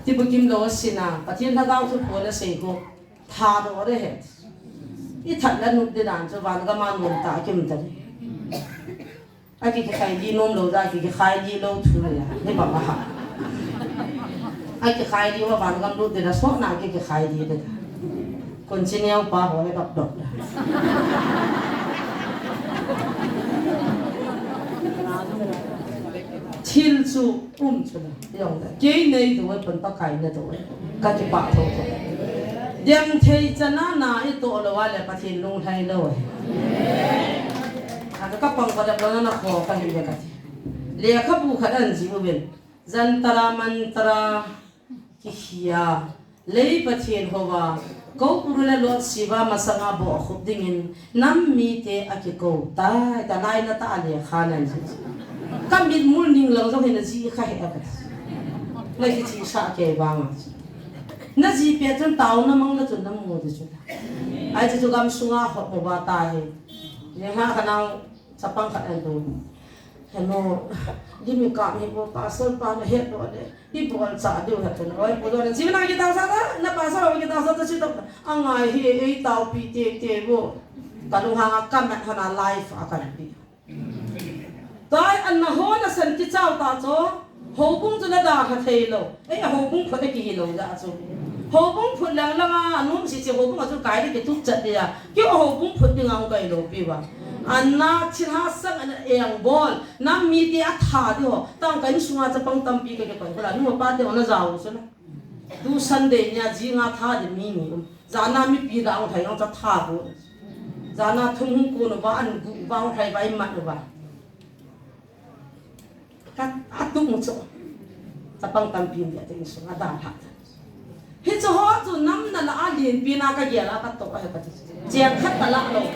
Ti bukim lou sina, Pathen lhagao thuphon asei ho. Tha do re he. I that la nut de dan chu van gam a nun ta kim ta. Aki kikhai di nom lou da, aki kikhai di lou thu le, ni bang a ha. Aki khai di uva van gam lut de da, so na aki kikhai di de da. Kon chi neo pa ho le dop dop da. Thil chu um chu la, yong da. Kei nei do e pon Pakai na do e. Ka kipah tho tho. Dem thei chana na i toh lou a le Pathen lunglhai lou e. Ka, ka pang ka dap lou na na kho ka hi le ka ti. Lekhabu khat an jih uvin. Jantar mantar kikhia. Lei Pathen houva. Ko puru le lot siva masanga bo khup dingin. Nam mite akikou. Tai, ta lai na ta a lekha nan jih. Ka mit mul ning lang jong hin a jih kha he a ka ti. Na kichi sa kei vang a. Na jih pet chun taona mang na chun na mu de chu. Ai chu gam sunga hot mo ba ta hi. Ni ha ka nang chapang khat an do. Hello. Di mi ka mi bo pastor pa na het do de. Di bol cha diu ha tun. Oi, bol do na. Jina kita sa ta, na pastor kita sa ta si to. Angai hi ei tau pi te te bo. Ka lu ha ka mat ha na life a ka pi. Tai an na ho na san kichau ta cho. Houbung chu na dalha thei lou. Ei, a houbung phut na kihi lou ja chu. Houbung phut lang lang a, anum si si houbung a chu kai le kitup chat dia. Kei houbung phut ding a hung kai lou pi va. An na thil ha sang an eng bol. Nam mite a tha di ho. Tang ka insunga chapang tampi ka kikoi. Kola nu pa te ho na jau su na. Tu Sunday nia jinga tha di mi mi um. Jana mipi la hung thai hung cha tha bu. Jana thum hung ko no va an gu va hung thai va i mat no va. Ka, a tung chu. Chapang tampi mi a te insung a dalha. Hichu ho chu nam na la a lin pi na ka gel a ka to a he ka ti. Cheng khat ka la lou.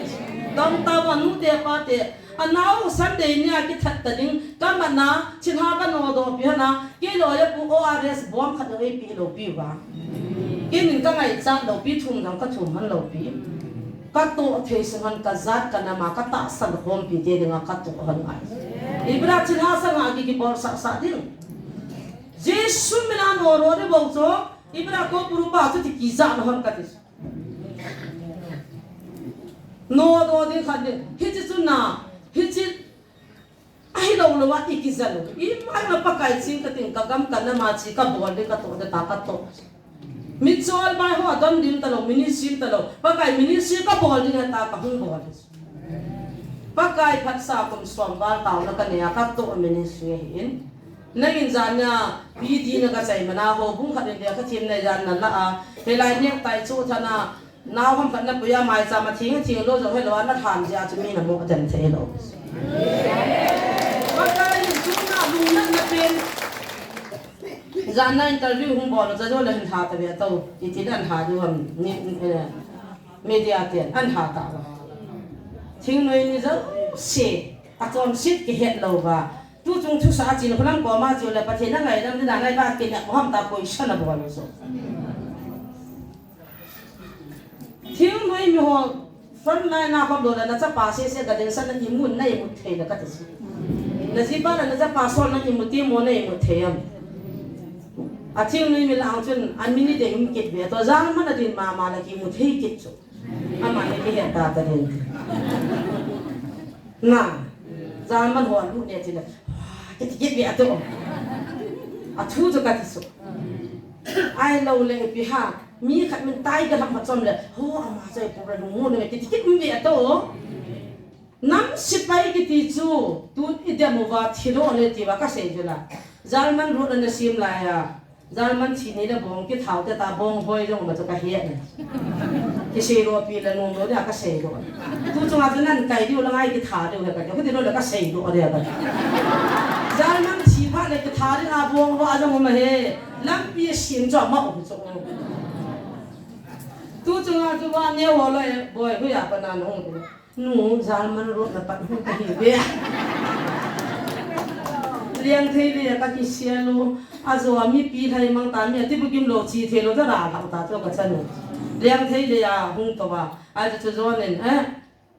Dong ta va nu te pa te. Anao Sunday nia kithat ta ding, kamatna, chinha kanodoh pi hana, kei lawyer pu O R S bom khat eipe lou pi uva. Keinin kangaichat lou pi, thum jong kathum hon lou pi. Katoh thei sung hon kajat kanam a, katahsan khompi te dinga katoh hon ngai. Ipi dia chinha sanga ki kibolsah sah ding. Jesu mina nodoh ding bou chu, ipi dia ko puru pa chu ti kijat na hon kati. Nodoh ding khat ding. Hiche chu na, hiche ahilou lou a ikijat lou. Ima ima Pakai ching kating, kagam kanam a chi kabol ding, katoh ding ta katoh. Michol bai ho adon ding talou, ministry talou. Pakai ministry kabol ding ta kahung bol. Pakai phatsah kum som val taona kanei a katoh ministry ahin. Nangin jania P D na kachai mana houbung khat in lekha themna jan nala a. Hilai necktie chu thana, nao ham khat napui a maicham a thing thing lou jong helou a nathan jeh a chu mi namu dem thei lou. Pakai in tuna lungnatna pen. Jana interview hung bol lou, cha jo le hin tha ta ve to. Titi dan tha jo ham ni, eh, media ten an tha ta. Thingnoi ni jouse achonset kihet lou va. Tuchung thusah a chin khulam koma chu le Pathen angaidam ding dan ngai va kinep ham ta, question abol lou so. Thingnoi mi ho front line a khom lou le nachapa sese ga ding san na imun na imut thei le kati si. Najipa le nachapa sol na imu ti mo na imut thei am. A thingnoi mi lang chun a minute um kit ve to, jang man a din mama le kimu thei kit chu. Ama hi kihet ta ta din. Na, jang man ho lu ne ti le. Kiti kit ve ato. A thu chu kati so. Ahilou le ipi ham. Mi khat min tai ka lam phat chom le, ho, ama choi pu ra lungmon nge, kiti kit um ve ato. Nam sepai kiti chu, tun idem uva thi lou le ti uva kasei chu la. German road ana sem lai a. German thi ni le bong kithau te ta, bong hoi jong ma chu kahe ne. Kisei lou pi le nom lou dia kasei lou. Tuchung a chu nan kai diu la ngai kitha diu le ka, kiti lou le kasei lou dia ka. German thi phat le kitha ding a bong ho a jong ma he. Lampi sin chu ama u chu. Tuchung a chu va neo ho le boi hu ya pa na nung. Nu, German road na pat hu kahi ve. Liang thei le ka kisel u. Ajo a mipi lhai mang ta mi ati bukim lou chi thei lou da ra la ta chu ka chan u. Liang thei le a hung to va. Ai chu chu jon in, eh.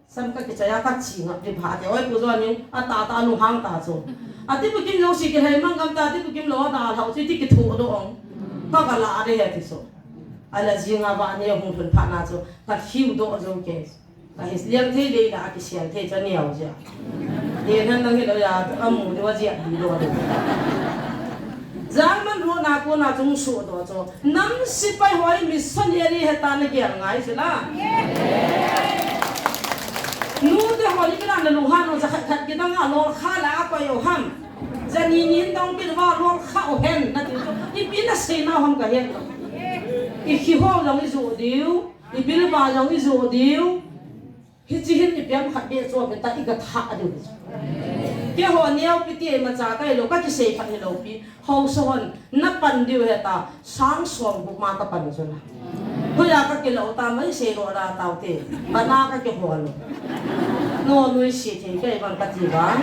Sam ka kichai a ka chi ngap di pha te, oi pu John in, a ta ta lunghang ta chu. Ati bukim lou si kilhai mang gam ta, ati bukim lou a da lhau chu ti kithu do ong. Ka ka la de he ti so. Ala jing a va ni hung thun pha na chu, ka hiu do jo ke. Ka his liang thei le la a kisial thei chu niau jia. Ni nan nang hi lou ya, amu de wa jia di do de. German road na kona chung su do chu. Nam sepai hoi missionary he ta na gel ngai chu la. Nu te ho ni kila na lunghan u, jakhat khat kidang a lolkha la a koi u ham. Jani ni hin dong pil va lolkha u hen na ti chu. Ipi na sei na ham ka hen. I khi ho jong i ju diu. I bil va jong i ju diu. Hichi hin ipi ham khat beh chu a ve ta i gathah diu. Keiho neo pi ti imacha kahi lou, ka kisei phat hilou pi. Haosa hon, na pan diu he ta, sang som gup ma ka pan chu la. Hoiya ka kilou ta mai sei lou ra tau te, bana ka kihol lou. No nui si thei kei bang ka ti bang.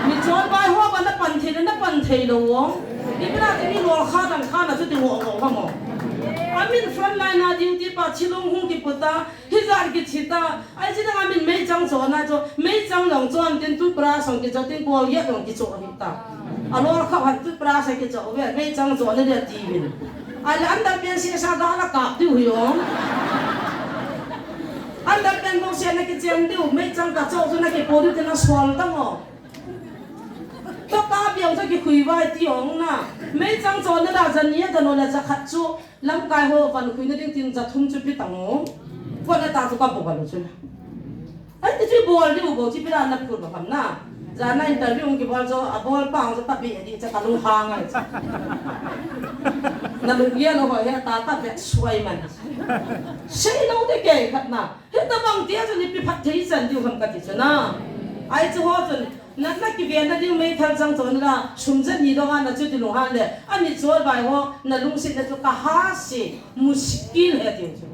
Michol bai ho ba na pan thei, na pan thei lou o. Ipi na ti mi lolkha dang kha na chu ti ngo ngo ha mo. Amin front line a duty pa chilung hung kipu ta, Hijat kithi ta, ai chi dang a min meichang chon a chu, meichang jong chon tin toothbrush jong kicho tin Colgate jong kicho hi ta. A lolkha han toothbrush a kicho ve, meichang chon a dia ti vin. Ai la underpant sesa ga la kap diu hi ong. Underpant bou sena kicheng diu, meichang ka cho chu na kipo diu tin a sual ta mo. To ka biang chu kikhui vai ti ong na. Meichang chon a da jani a da no la jakhat chu. Lamkai ho van khuina ding tin ja thum chu pi tang o. Ko na ta chu ka bol u chu. Ai ti chu bol diu bou chu pi la na phur ba ham na. Ja na interview ong kibol chu a bol pang chu ta bi di cha ka lung hang ai. Na lung ye lo ho he ta ta be suai man. Sei lo de ke khat na. Hita bang tia chu ni pi phat thei chan diu ham ka ti chu na. Ai chu ho chun, natna kiven na ding meithal chang chon la, sum jani dong a na chuti lunghan le, ani chol bai ho, na lungset na chu ka ha si, muskil hai tiu chu.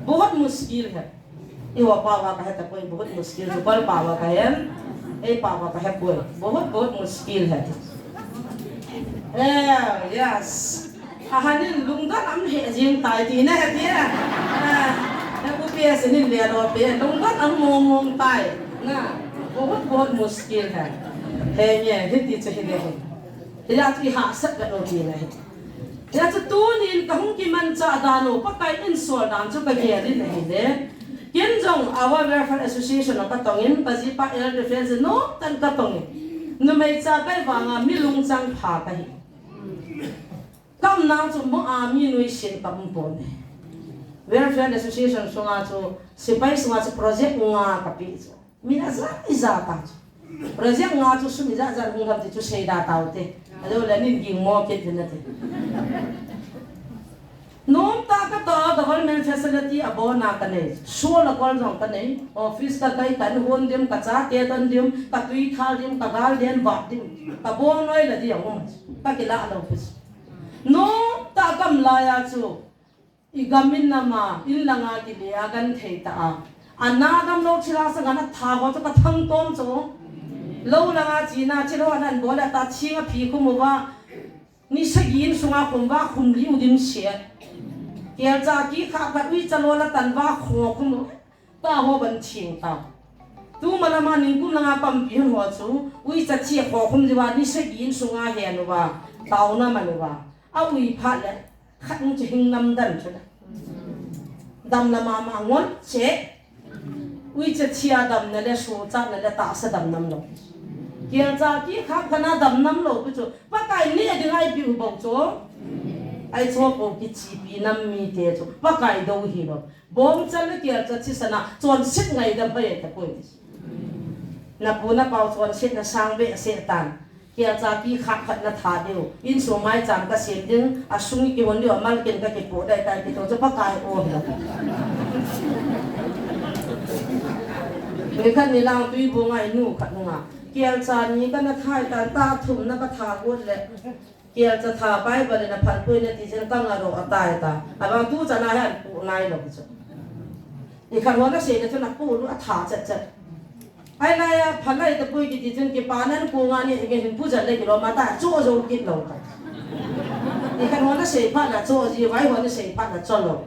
Bahut muskil hai. Eiho pao a kahe tapoi, बहुत मुश्किल से, kol pao a kahen, ei pao a kahe poi, बहुत, बहुत मुश्किल है. Eh, yes. Ahanin lungdon am he jing tai ti na he ti. Eh, na ku pe se nin le lo pe, lungdon am mong mong tai. Na, बहुत, बहुत मुश्किल है. He nge, hiti chu hi le he. Hijeh chun i hahsat ve lou tina ahi. Hijeh chun tunin kahung kimanchah dan u, Pakai in sol dan chu kagel in ahile. Ken jong Our Welfare Association a katong in, kajipa Elder Defense nomtah in katong in. Numei cha kahi vanga mi lungchang pha kahi. Kaumnau chu mo a mi nuisat kaum pon e. Welfare Association sunga chu, sepai sunga chu project nga kapeh chu. Mi ajat ijat a chu. Project nga chu sum ijat jat hung ham ti chu seida taute. Ajole nin ging mo kit ding nate. Nomtah katoh a government facility abon a kanei. Sol a kol jong kanei. Office kakai, kahin hon dim, kachate ton dim, katui thal dim, kagal den vat dim. Kabon noi la di ahung. Kakilah lou office. Nomtah gam laiya chu. I gam in nam a, in langa kile a genthei tah a. Ana damlou thil a sanga na tha ho chu kathang tom chu. Lou langa china thil ho anan bol a ta chinga phi khum uva. Ni sagi in sunga khum uva khum li u dim se. Kelcha kikhah khat uicha lol a tan uva kho khum u. Ta ho ban thing ta. Tuma lama ningkum langa pampi hun ho chu uicha chi kho khum diuva ni sagi in sunga hen uva. Taona man uva. A ui phat le. Khat in chu hing nam dan chu la. Dam lama ma ngol che. Uicha chia damna le, suchatna le, tahsa dam nam lou. Kelcha kikhah khat na dam nam lou pi chu. Pakai neh ding a ipi u bou chu. Ai chu po kichipi nam mite chu. Pakai dou hi lou. Bongchal le kelcha thisan a chonset ngaidam pai tapoi. Na pu na pau chonsetna sang behseh tan. Kelcha kikhah khat na tha diu. Insung maicham kasem ding, asung kihon diu, amal ken kakipoh dai tai kiti chu Pakai o hi. Nikhat nilang Tuibong a inu khat nunga. Kelcha ni kana thai tan, ta thum na katha got le. Kelcha tha Bible in aphan poi nati jin kanga ro atai ta. Abang tuchan a hin pu nai lou chu. Nikhat ho na sei le chu na pu lu atha chet chet. Ai laiya, phalai tapoi kiti chun kipa nan ko nga ni, nge hin pu jan le kilom a ta, chu jo kit lou ta. Nikhat ho na sei phat na chu ji, vai ho na sei phat na chu lou.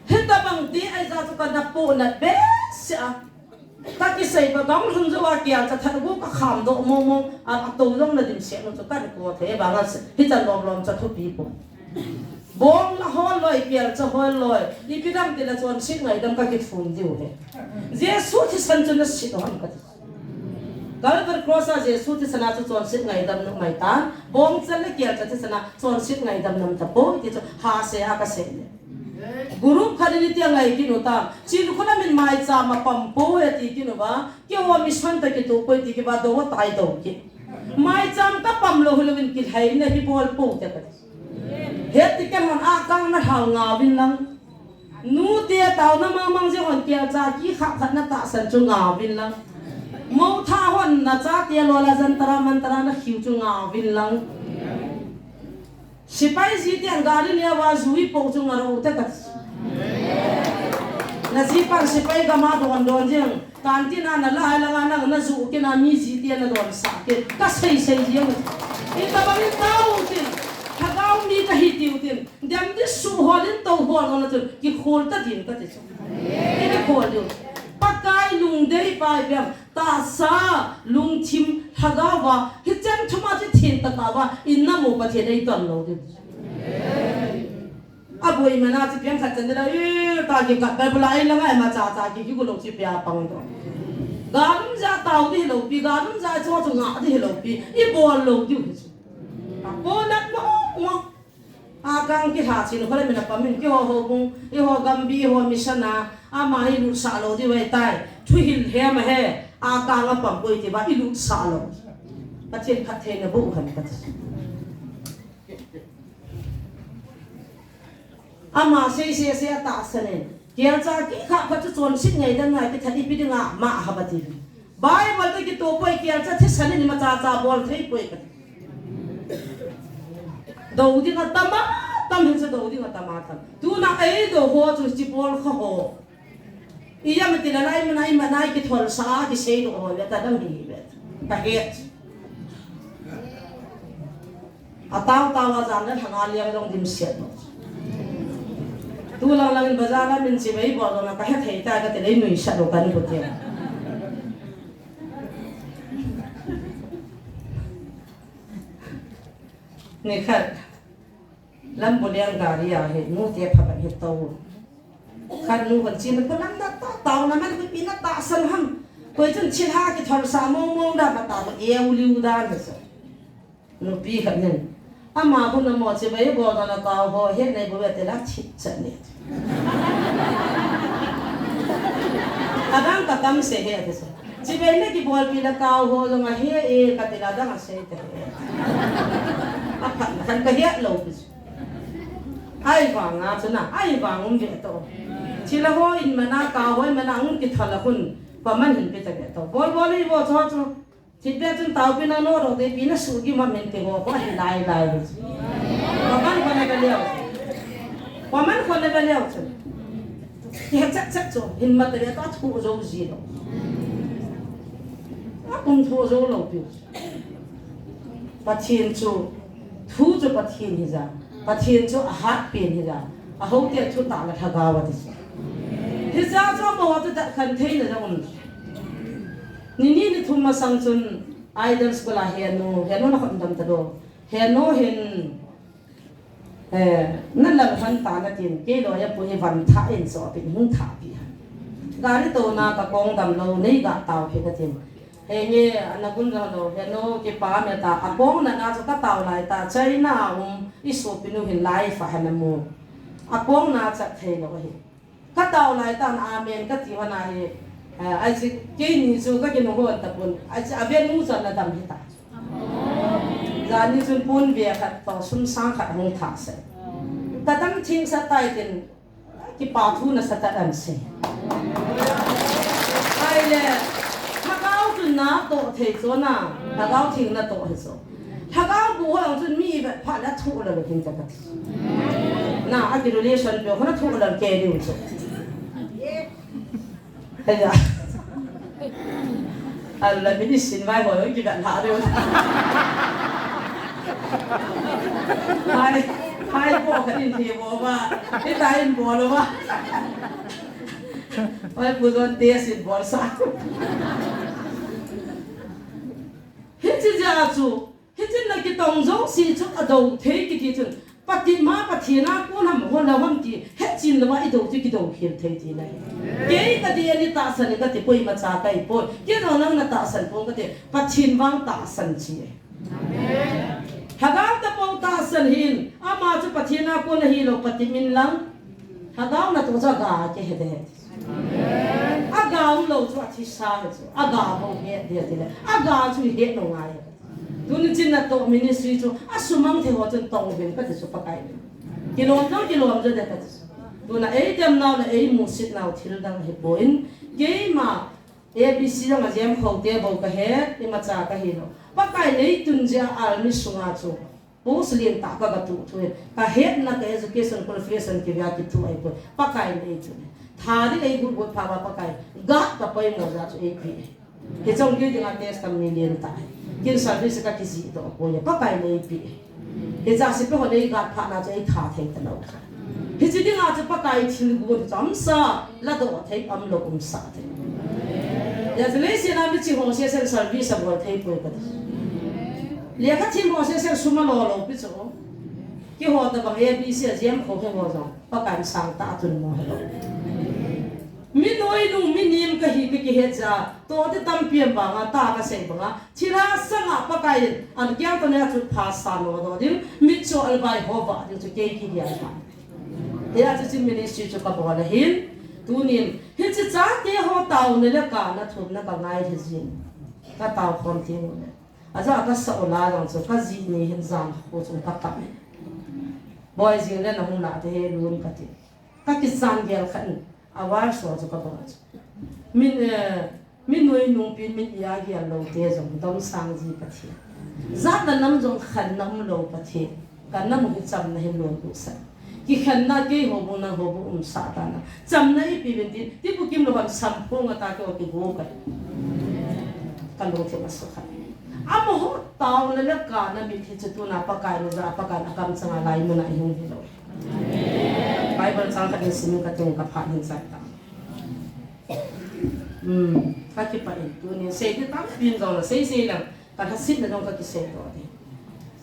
Hitabang ti aija chu kana pu na behseh a. Kakisei pa gam lhun jo a kelcha that gu kakham doh mong mong, a, ato jong na dimset nu chu kana ko thei vang a se. Hichan lom lom cha thupi po. Bong la hol loi, kelcha hol loi. Ipi dam ti la chonset ngaidam kakithum diu he. Jesu thisan chu nasit u ham kati. Calvary Cross a Jesu thisan a chu chonset ngaidam nom mai tan. Bongchal le kelcha thisan a chonset ngaidam nom tapoi ti chu hahsa a kasei le. Group khat in iti angai kit u tam. Chin khula min maicham a pam poi ati kit uva. Keiho mission toh kitoh poi ti kit uva dou tai dou kit. Maicham kapam lou hilou in kilhai na hi bol pou te kati. Hiti ken hon a kang na hao ngauvin lang. Nute taona mang mang jeng hon kelcha kikhah khat na tahsan chu ngauvin lang. Mou tha hon na chate lol a jantar a mantar a na khiu chu ngauvin lang. Sepai jiten gari neo a ju ipoh chu ngaro te kati. Na jipan sepai gam a don don jeng. Kantin a nalai langa nang na ju kit na mi jiten nadon sah kit. Kasei sei jeng. Itabang in tao tin. Lhagao mi kahi tiu tin. Dem di suh hol in tou hol hol na chun. Kikhol ta din kati chu. Kikhol diu. Pakai lungdei pai bem. Tahsa, lungthim, lhagao va. Hichan thuma chu thin ta ka va. In na mo Pathen ei ton lou din. Aboi mana chu piang khat chan dela, eh, ta ki kat bel bula ai la ngai ma cha cha ki ki gulo chi pia pang do. Galum ja tau di lo pi, galum ja cho chu nga di lo pi, i bol lo di u chu. A po nat mo mo. A kang ki ha chin ho le mina pa min ki ho ho bung, i ho gam bi, i ho mission a, ama hi lut sa lo di wai tai. Thu hil he ma he, a kang a pam koi ti ba i lut sa lo. Pathen khat thei na bu han ka. Ama sei sei sei a tahsan in. Kialcha kikhah khat chu chonset ngaidam ngai kithat ipi dinga ma haba ti. Bible toh kitoh poi kialcha thisan in ima cha cha bol thei poi ka. Do ding a tam a tam hin sa do ding a tam a tam. Tuna ei do ho chu chi bol kha ho. Ijeh ham itile lai mana, iman a ikitholsa a kisei doh ho le tadang hi ve. Kahet. Atao tao a jan le thanga liang jong dimset lou. Tu lang lang in bazar a min chibai bol jong a kahethei tai kati le inuisat lou kan kati. Nikhat. Lambu leng gari a hi, nute phabep hi tou. Khat nu kan chin ko lam na ta, tao na man ko pi na tahsan ham. Koi chun chilha kitholsa mong mong da ma ta ma eu liu da na sa. Nupi khat hin. Ama ko na mo chibai bol na tao ho he nei bo ve te la chi chat ni. Adang ka tam se he te sa. Chibai na kibolpi na tao ho jong a he e kati la dang a sei te. Aphat na khan kahet lou pi. Ahivang a chu na, ahivang um ve to. Chilha ho in mana ka ho in mana um kithal a hun, koiman hin pe ta ve to. Bol bol i bo cho cho. Thipbeh chun taopi na no ro te pi na sugi ma min te ho ko ahi lai lai. Koiman kona ve leu. Koiman kona ve leu chu. Kihe chat chat chu, hin ma te ve to thu jo ji lou. Akum thu jo lou pi. Pathen chu, thu chu Pathen hi ja, Pathen chu ahat pen hi ja, ahou te thutah le lhagao ati. Hi ja chu amaho chu dat khan thei na jong um. Ni ni ni thum masang chun Idol school a Henu, Henu na khon dam ta do. Henu hin Eh, na lal han ta na tin, kei loi a pu hi van tha in so pin hung tha pi han. Gari to na ka kong dam lou, nei ga tao phi ka tin. He nge, ana gun lo lo, he no, ki pa me ta, a kong na na so ka tao lai ta, China um, i so pinu hin lai fa han mu. A kong na chat thei lou hi. Ka tao lai tan amen ka ti hon a hi, eh, ai chi, keini chu ka kinung hon ta pun, ai chi, a ve nu chan na dam hi ta. Jani chun pun ve khat to sum sang khat hung thah se. Ka dam thing sa tai tin, kipa thu na sa ta dam se. Ai le, lhagao chu na to thei chu na, lhagao thing na to hi chu. Lhagao bu ho ang chun mi ve pha la thu la lo hin ta ka ti. Na, a ki relation pe ho na thu la ke ni chu. Aya. Ala, mini sin vai ho ki dan ha de. Hai, hai po ka din the bo ba. Ni ta in bo lo ba. Oi, pu don te sin bo sa. Hichi ja chu. Hitin na kitong jouse chu a do thei kiti chun, Pathen ma, Pathen a kon ham hol lou ham ti, hetchin louva i do chu kido khel thei ti na. Kei ka ti ani tahsan ka ti, koima cha ka hi poi. Kei jong nang na tahsan pon ka ti, Pathen vang tahsan chi. Lhagao tapou tahsan hin, ama chu Pathen a kon ahi lou, Pathen min lang. Lhagao na to chu aga ke he de. Aga um lou chu a thisa he chu. Aga ho he de ti le. Aga chu he no ngai. Tuni chin na to ministry chu a sumang thei ho chun tong uvin ka ti chu Pakai. Kilom jo, kilom jo de ka ti chu. Tuna ei tem nau le ei musit nau thil dang hi pon. Keima A B C jong a jem kho te bou ka he, ima cha ka hi lou. Pakai nei tun jeh a army sunga chu. Post lien tah ka ga tuh thu in, ka hetna ka education qualification kivea kituh ahi poi. Pakai in ei tuh in. Tha ding ei got got pha uva Pakai. Ga ka poimo jeh chu ei pe. Hiche jong kei dinga testimony lien tah ahi. Ken service ka kijih doh poi. Pakai in ei pe. Hiche a sepai hon ei gat phatna chu ei tha thei talou. Hiche dinga chu Pakai thilgon chu amsa ladoh thei umlou umsah thei. Hijeh chun leiset a miching ho sesen service abol thei poi kati. Lekha thiem ho sesen sum alo lou pi chu. Keiho tabang A B C a jem kho keiho jong Pakai in sangtah a tunmo helou. Mi noinung mi nem kahi ka kihet jeh a, tohte tampi am vanga ta kasei banga, thilha sanga Pakai in an kiang tone a chu pha sa nodoh ding, mitcho alvai ho vah ding chu kei kigel a. Hijeh chun ministry chu kabol ahin, tunin, hiche chate ho taona le kana thumna kangai lhi jin. Katao khom teng ule. Ajeh a kasa u la jong chu kajih ni hin jan kho chun kakap e. Boi jing le nahung lah te he lun kati. Kakichan gel khat in, a verse ho chu kabol chu. Min, eh, mi noinung pi min ia gel lou te jong domsang ji Pathen. Jat le nam jong khenna umlou Pathen. Ka nam u hi chamna hin lon u sa. Kikhenna kei houbung nang houbung umsah tan. Chamna ipi uvin tin, Tipu Kimlou hon samphong ata kei kigo kai. Kalungthim asukha. Amaho taona le kana mitlhi chu tuna Pakai na ja, Pakai na kamchanga lai muna ihung hilou. Bible chang khat in sim kate ka phat in chai ta. Hmm, ka kipah in tuni sei te tam pin jong la sei sei lang. Ka lhasetna jong ka kisei doh ding.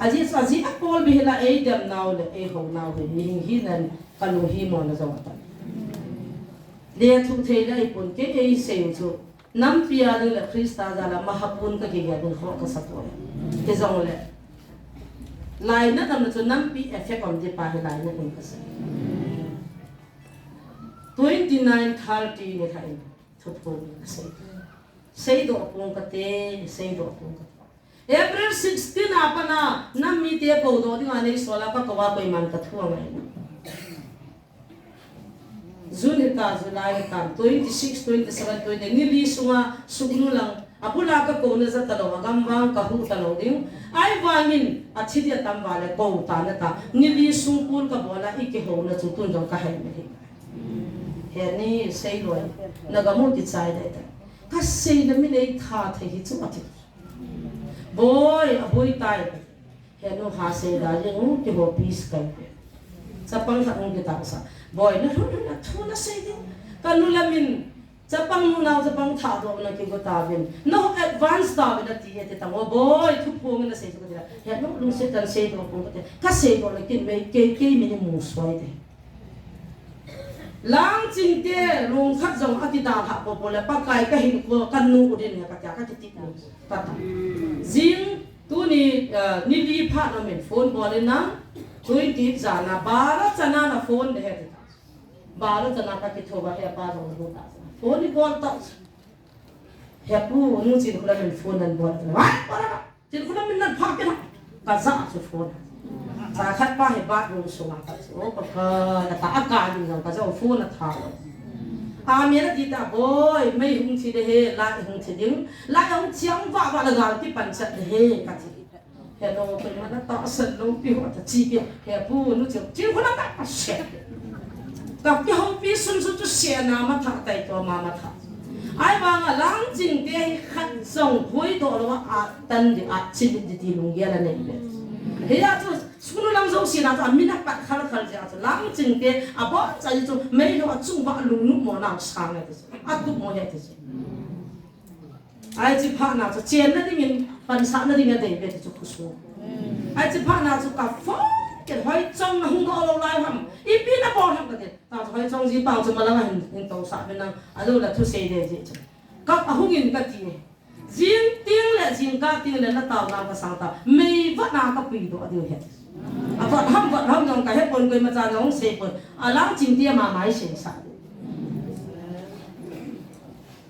Ajeh chu, ajeh a Paul bihila eidemnau le eihounau hi mihing hina in ka lunghimona jong atan. Lethuh thei le ahipon kei eisei u chu, nampi a ding le Christa jal a mahapon ka kigel ding kho kasa poi. Hijongle, lainat a chu nampi effect um ding pa hi lainat in kasei. Twenty nine thirty ni lha in thuphong kasei. Seidoh pong kate, seidoh pong kate. April sixteen a pat a, nam mite koudoh dinga neisol a kakou a koiman kathu angai. June hita, July hita, twenty six, twenty seven, twenty, ni li sunga suknu lang, abul a kakouna ja talou, agam vang kahu talou ding. Ahivangin, athi dia tam vale, kou tana ta, ni li sung kul kabol a, ikihouna chu tun jong kahei mei. Heni, seiloi, nagamu kichai dai ta. Kasei na mi nei tha thei hi chu ati. Boi, aboi tai. Henu ha sei da jeng u, kihoupi skai. Chapang khat hung kitahsa. Boi, nalhun na thu nasei ding. Kanu lamin, chapang nu nau chapang thadoh na kigo tauvin. Na advance tauvin ati e te tang. O boi, thuphong nasei chu kati la. Henu lungset tan seidoh pong kate. Kaseidoh le kin mei, kei, kei mi ni mu soi te. Langchingte, rung khat jong akidalhah popo le, Pakai kahinkho, kanu u din he katia, kakiti u. Kata. Jing, tuni, eh, ni li phat a min phone bol in nang, twenty jana, bara chana na phone de he ta. Bara chana kakithou va he pa jong lu ta. Phone ni bol ta. He pu, nu chin khula min phone nan bol ta. Wai, bol ta. Chin khula min nan phah kit a. Kaja chu phone. Cha khat pa hi bathroom sunga kachu. O, ka, ka, kata a ka ding jong kaja phone atha lou. Amen ati ta boi, mei hung thi de he, lai hung thi ding. Lai hung thi ang va va la gal kipan chat de he, kati. He lo, koima natahsan lou pi ho ta chi pi. He pu, nu chu, chin khula ta se. Kakihoupi sun sun chu sena matha tai to ma matha. Ahivanga Langchingte hi khat jong huhdoh lou a, atan ding a, chilip ding ti lunggel anei uve. Hia chu, suknu lang jouse na chu, amin apat khal khal jeh a chu, Langchingte, abon chauvin chu, meilhou a chung uva lungnop mo nau sang e ti chu. Atup mo e ti chu. Ahi, chiphat na chu chenna dingin, pansatna ding adei ve ti chu khosung. Ahi, chiphat na chu ka phone, kei Hoichong na hung doh lou lai ham. Ipi nabol ham kati. Ta chu Hoichong ji pa chu malang a hin, hin tousah ve nang. Ajou la thusei dei ji chu. Ka, ahung in kati. Jing teng le, jingkah teng le, na taona kasang ta. Meivat na kapuidoh diu ahi. Avat ham, vat ham jong kahe pon, koimacha jong sei pon. Alangchingte mama isei sa.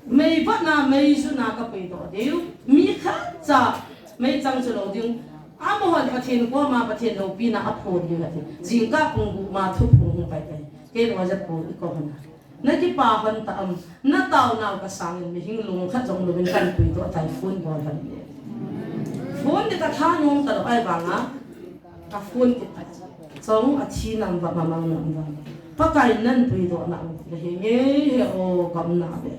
Meivat na, meiju na kapuidoh diu. Mi khatcha meichang chu lou ding. Amahon Pathen koma Pathen loupina aphon diu ahi. Jingkah pung gup ma thuphong hung pai tai. Kei loi ja pu i ko hon a. Na kipah hon ta am, na taonau kasangin mihing lungkhat jong louvin kan puidoh tai, phone bol hon. Phone di katha nom talou ahivanga. Ka phone kit ta. Chong athi nam uva, mamang nam uva. Pakai nan puidoh na um. Le he nge he o kam na ve.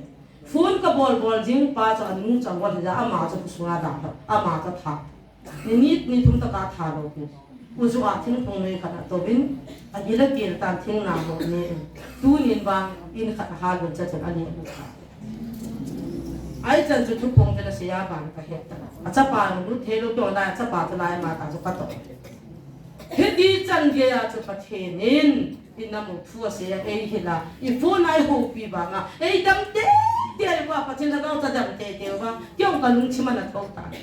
Phone kabol bol jing pa chu anu chang bol ja ama chu kusunga da. Ama chu tha. Ni ni, ni thum tah a tha lou pi. U ju a thingphung nei khat atouvin, agil akel tan thing na ho ne. Tunin vang in khat ahal uvin chachan ani abu kha. Ahi chan chu thuphong vela sei a vang kahet ta. Achapa nu thei lou pi lai, achapa chu lai ma ta chu kato. Hiti chan geiya chu Pathen in Inamu thu asei a, eihil a, i phone a ihoupi vanga, eidam teitei uva, Pathen lhagao chu adam teitei uva, kei jong kalungthim ana thou tai.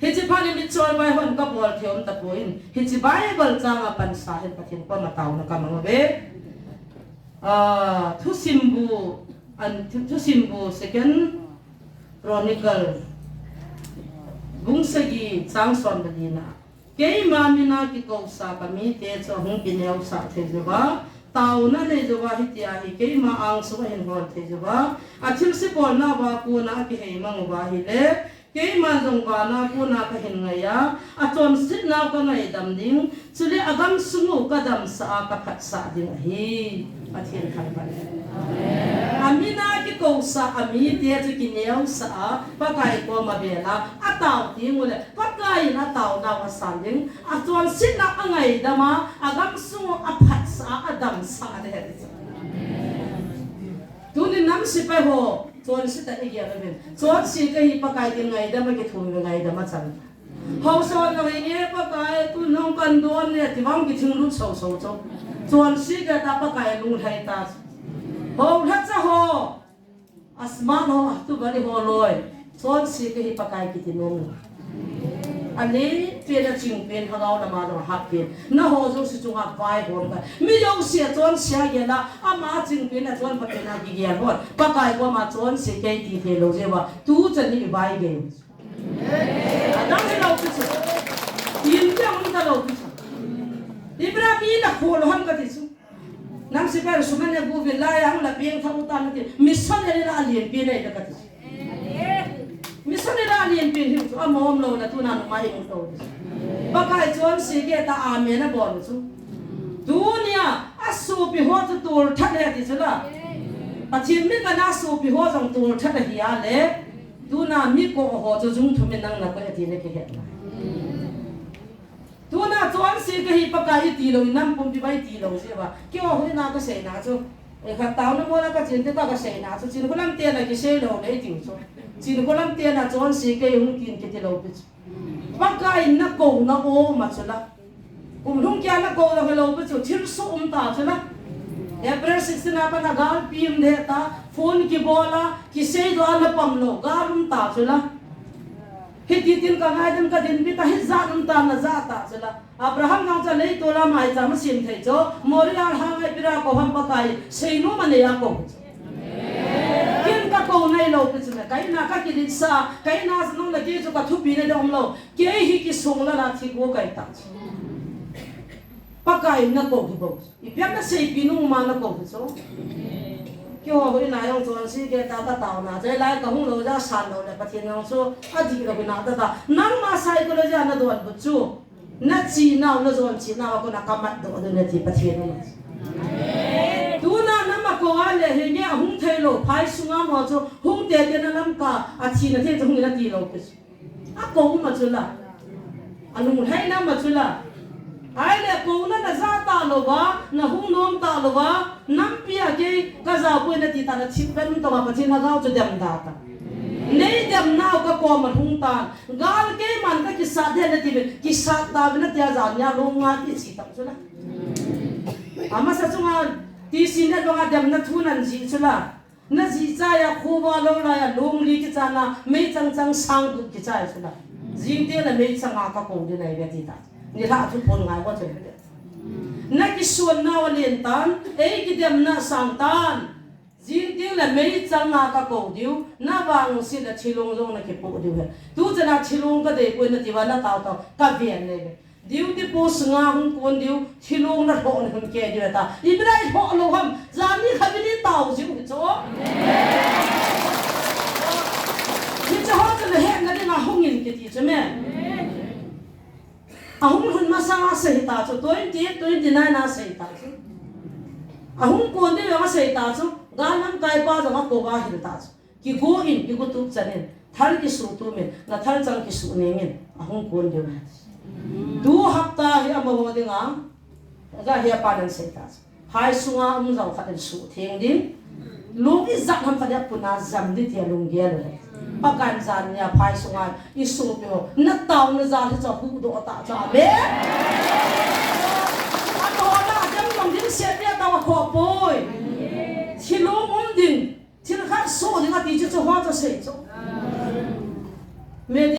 Hiche phat in mitchoi vai hon kabol thei um tapoi, hiche Bible chang a pansa hin Pathen koma taona kamang uve. Ah, thusimbu, an, thu, thusimbu, Second Chronicle, bung sagi, chang som le li na. Keima mina kikousa kamite chu ahung kineosah thei jouva, taona nei jouva hitia hi keima angsunga ahin hol thei jouva, athilse bolnauva kona akihei mang uva ahile, Keiman jong vana kona kahin ngai a, achonsetnau kangaidam ding, chule agamsung u kadamsah a kaphatsah ding ahi. Pathen thangvah in. Amin a kikousah, amite chu kineosah a, Pakai koma vel a, atao teng uleh, Pakai in ataonau asan ding, achonsetna angaidam a, agamsung u aphatsah a, adamsah ding ahi. Tuni nam sepai ho, chonse tah in igel uvin. Chonse kahi, Pakai tin ngaidam a kithum uve, ngaidam achan. Haosa ho nang hi nge Pakai, tun nang kan don e, ti vang kithing lut soso chu. Chonse kahi ta, Pakai lunglhai ta. Ho lhacha ho, a smart ho, a tu bali ho loi. Chonse kahi, Pakai kiti nom. Alenpen, achingpen, lhagao lama jong ahatpen. Nangho jouse chunga vaihom kahi. Mi jouse achonse a gel a, ama achingpen, achonphapen a kigel hon, Pakai koma chonse kahi ti theilou jeh uva, tuchan hi ivaigei u. Adang hilou pi chu. India hung talou pi chu. Ibra mi na kholou ham kati chu. Nam sepai sum ana gu vil lai a hung la peng thang u tan nati. Missionary la alienpi nei ta kati. Missionary la alienpi hin chu amom lou na tuna numei hung tou. Pakai chonse kahi ta, amen abol chu. Tunia asopi ho chu tolthat ahi ti chu la. Pathen mi kana sopi ho jong tolthat ahi a le. Tuna mi koh ho chu jung thum in nang na koi ati le kihet na. Tuna chonse kahi Pakai iti lou, nam pumpi vai iti lou jeh uva. Keiho hoina kaseina chu. E khat taona mol a kachen teng kaseina chu. Chinkholam tena kisei lou le iti u chu. Chinkholam tena chonse kahi hung tin kiti lou pi chu. Pakai in nakouna um a chu la. Kum lhung kia nakou lou hilou pi chu. Thilsoh um ta chu la. April sixteen a pat a gal pim de ta. Phone kibol a. Kisei doh a napam lou. Gal um ta chu la. Hiti tin kangaidam kadinpi ta, hijat um ta, najat ta chu la. Abraham vang chu leitol a maicham asem thei chu, Moriah lhang a ipi dia akou ham Pakai, seinom anei a akou chu. Ken kakou nailou pi chu me, kaina kakiletsah, kaina chu nang le kei chu kathupina ding umlou, kei hi kisong lal a thigou kahi ta chu. Pakai in nakou hi bou. Ipi ham naseipi nung ma nakou hi chu. Keiho hoina jong chonse kahi ta kataona. Chulai kahung lou jeh a san lou le Pathen jong chu adih lou hina tata. Nangma psychology a nadonbut chu. Nachenau, najon chenau a kona kamat doh ding nati Pathen in. Tuna nama kou a le hinge ahung theilou. Phai sunga mo chu hung tete na Lamka a thina thei chu hung in ati lou pi chu. Akou ma chu la. Alunglhaina ma chu la. Ahile kouna naja talou va, nahung nom talou va, nampi a kei kajao poi nati ta, nathip pen tonga Pathen lhagao chu dem da ta. Nei demnau kakoma lhung tan. Gal keiman kakisat ding nati ve, kisat tave nati a jan nia lom nga ti chi tam chu la. Amasa chunga T C net banga demna thu nan jih chu la. Najih chai a khovah lou lai a lom li kichai na, meichang chang sang gup kichai chu la. Jing teng le meichang a kakou ding ahi ve ti ta. Nilhah thuphon ngai vo chu. Nakisunnau alen tan, ei kidemna sang tan. Jing teng le meichang a kakou diu, navangse le thilong jong nakipoh diu ahi. Tuchan a thilong kadei poi nati uva natao tao, kaven le ve. Duty post nga hung kon diu, thilong nalhoh na hung kei diu ta. Ipi dia ilhoh lou ham, jan ni khat ni tao jiu hi chu. Hiche ho chu nahetna dinga hung in kiti chu me. Ahung lhun masang a sei ta chu, twenty eight, twenty nine a sei ta chu. Ahung kon diu jong asei ta chu, gal lamkai pa jong akou va hil ta chu. Kigo in, kigo tup chan in, thal kisu tum in, nathal chang kisu ning in, ahung kon diu ahi. Tu hapta hi amaho dinga, ga hi apan asei ta. Phai sunga um jong khat in suhtheng ding. Lung ijat ham khat in apuna jam ding tia lunggel u ahi. Pakai in jan nia phai sunga isopi ho, nataona jal hi chu huhdoh ta chu, amen. Amaho la adem jong ding set nia tao akhoh poi. Thilong um ding. Thil khat soh ding ati chu, chu ho chu sei chu. Me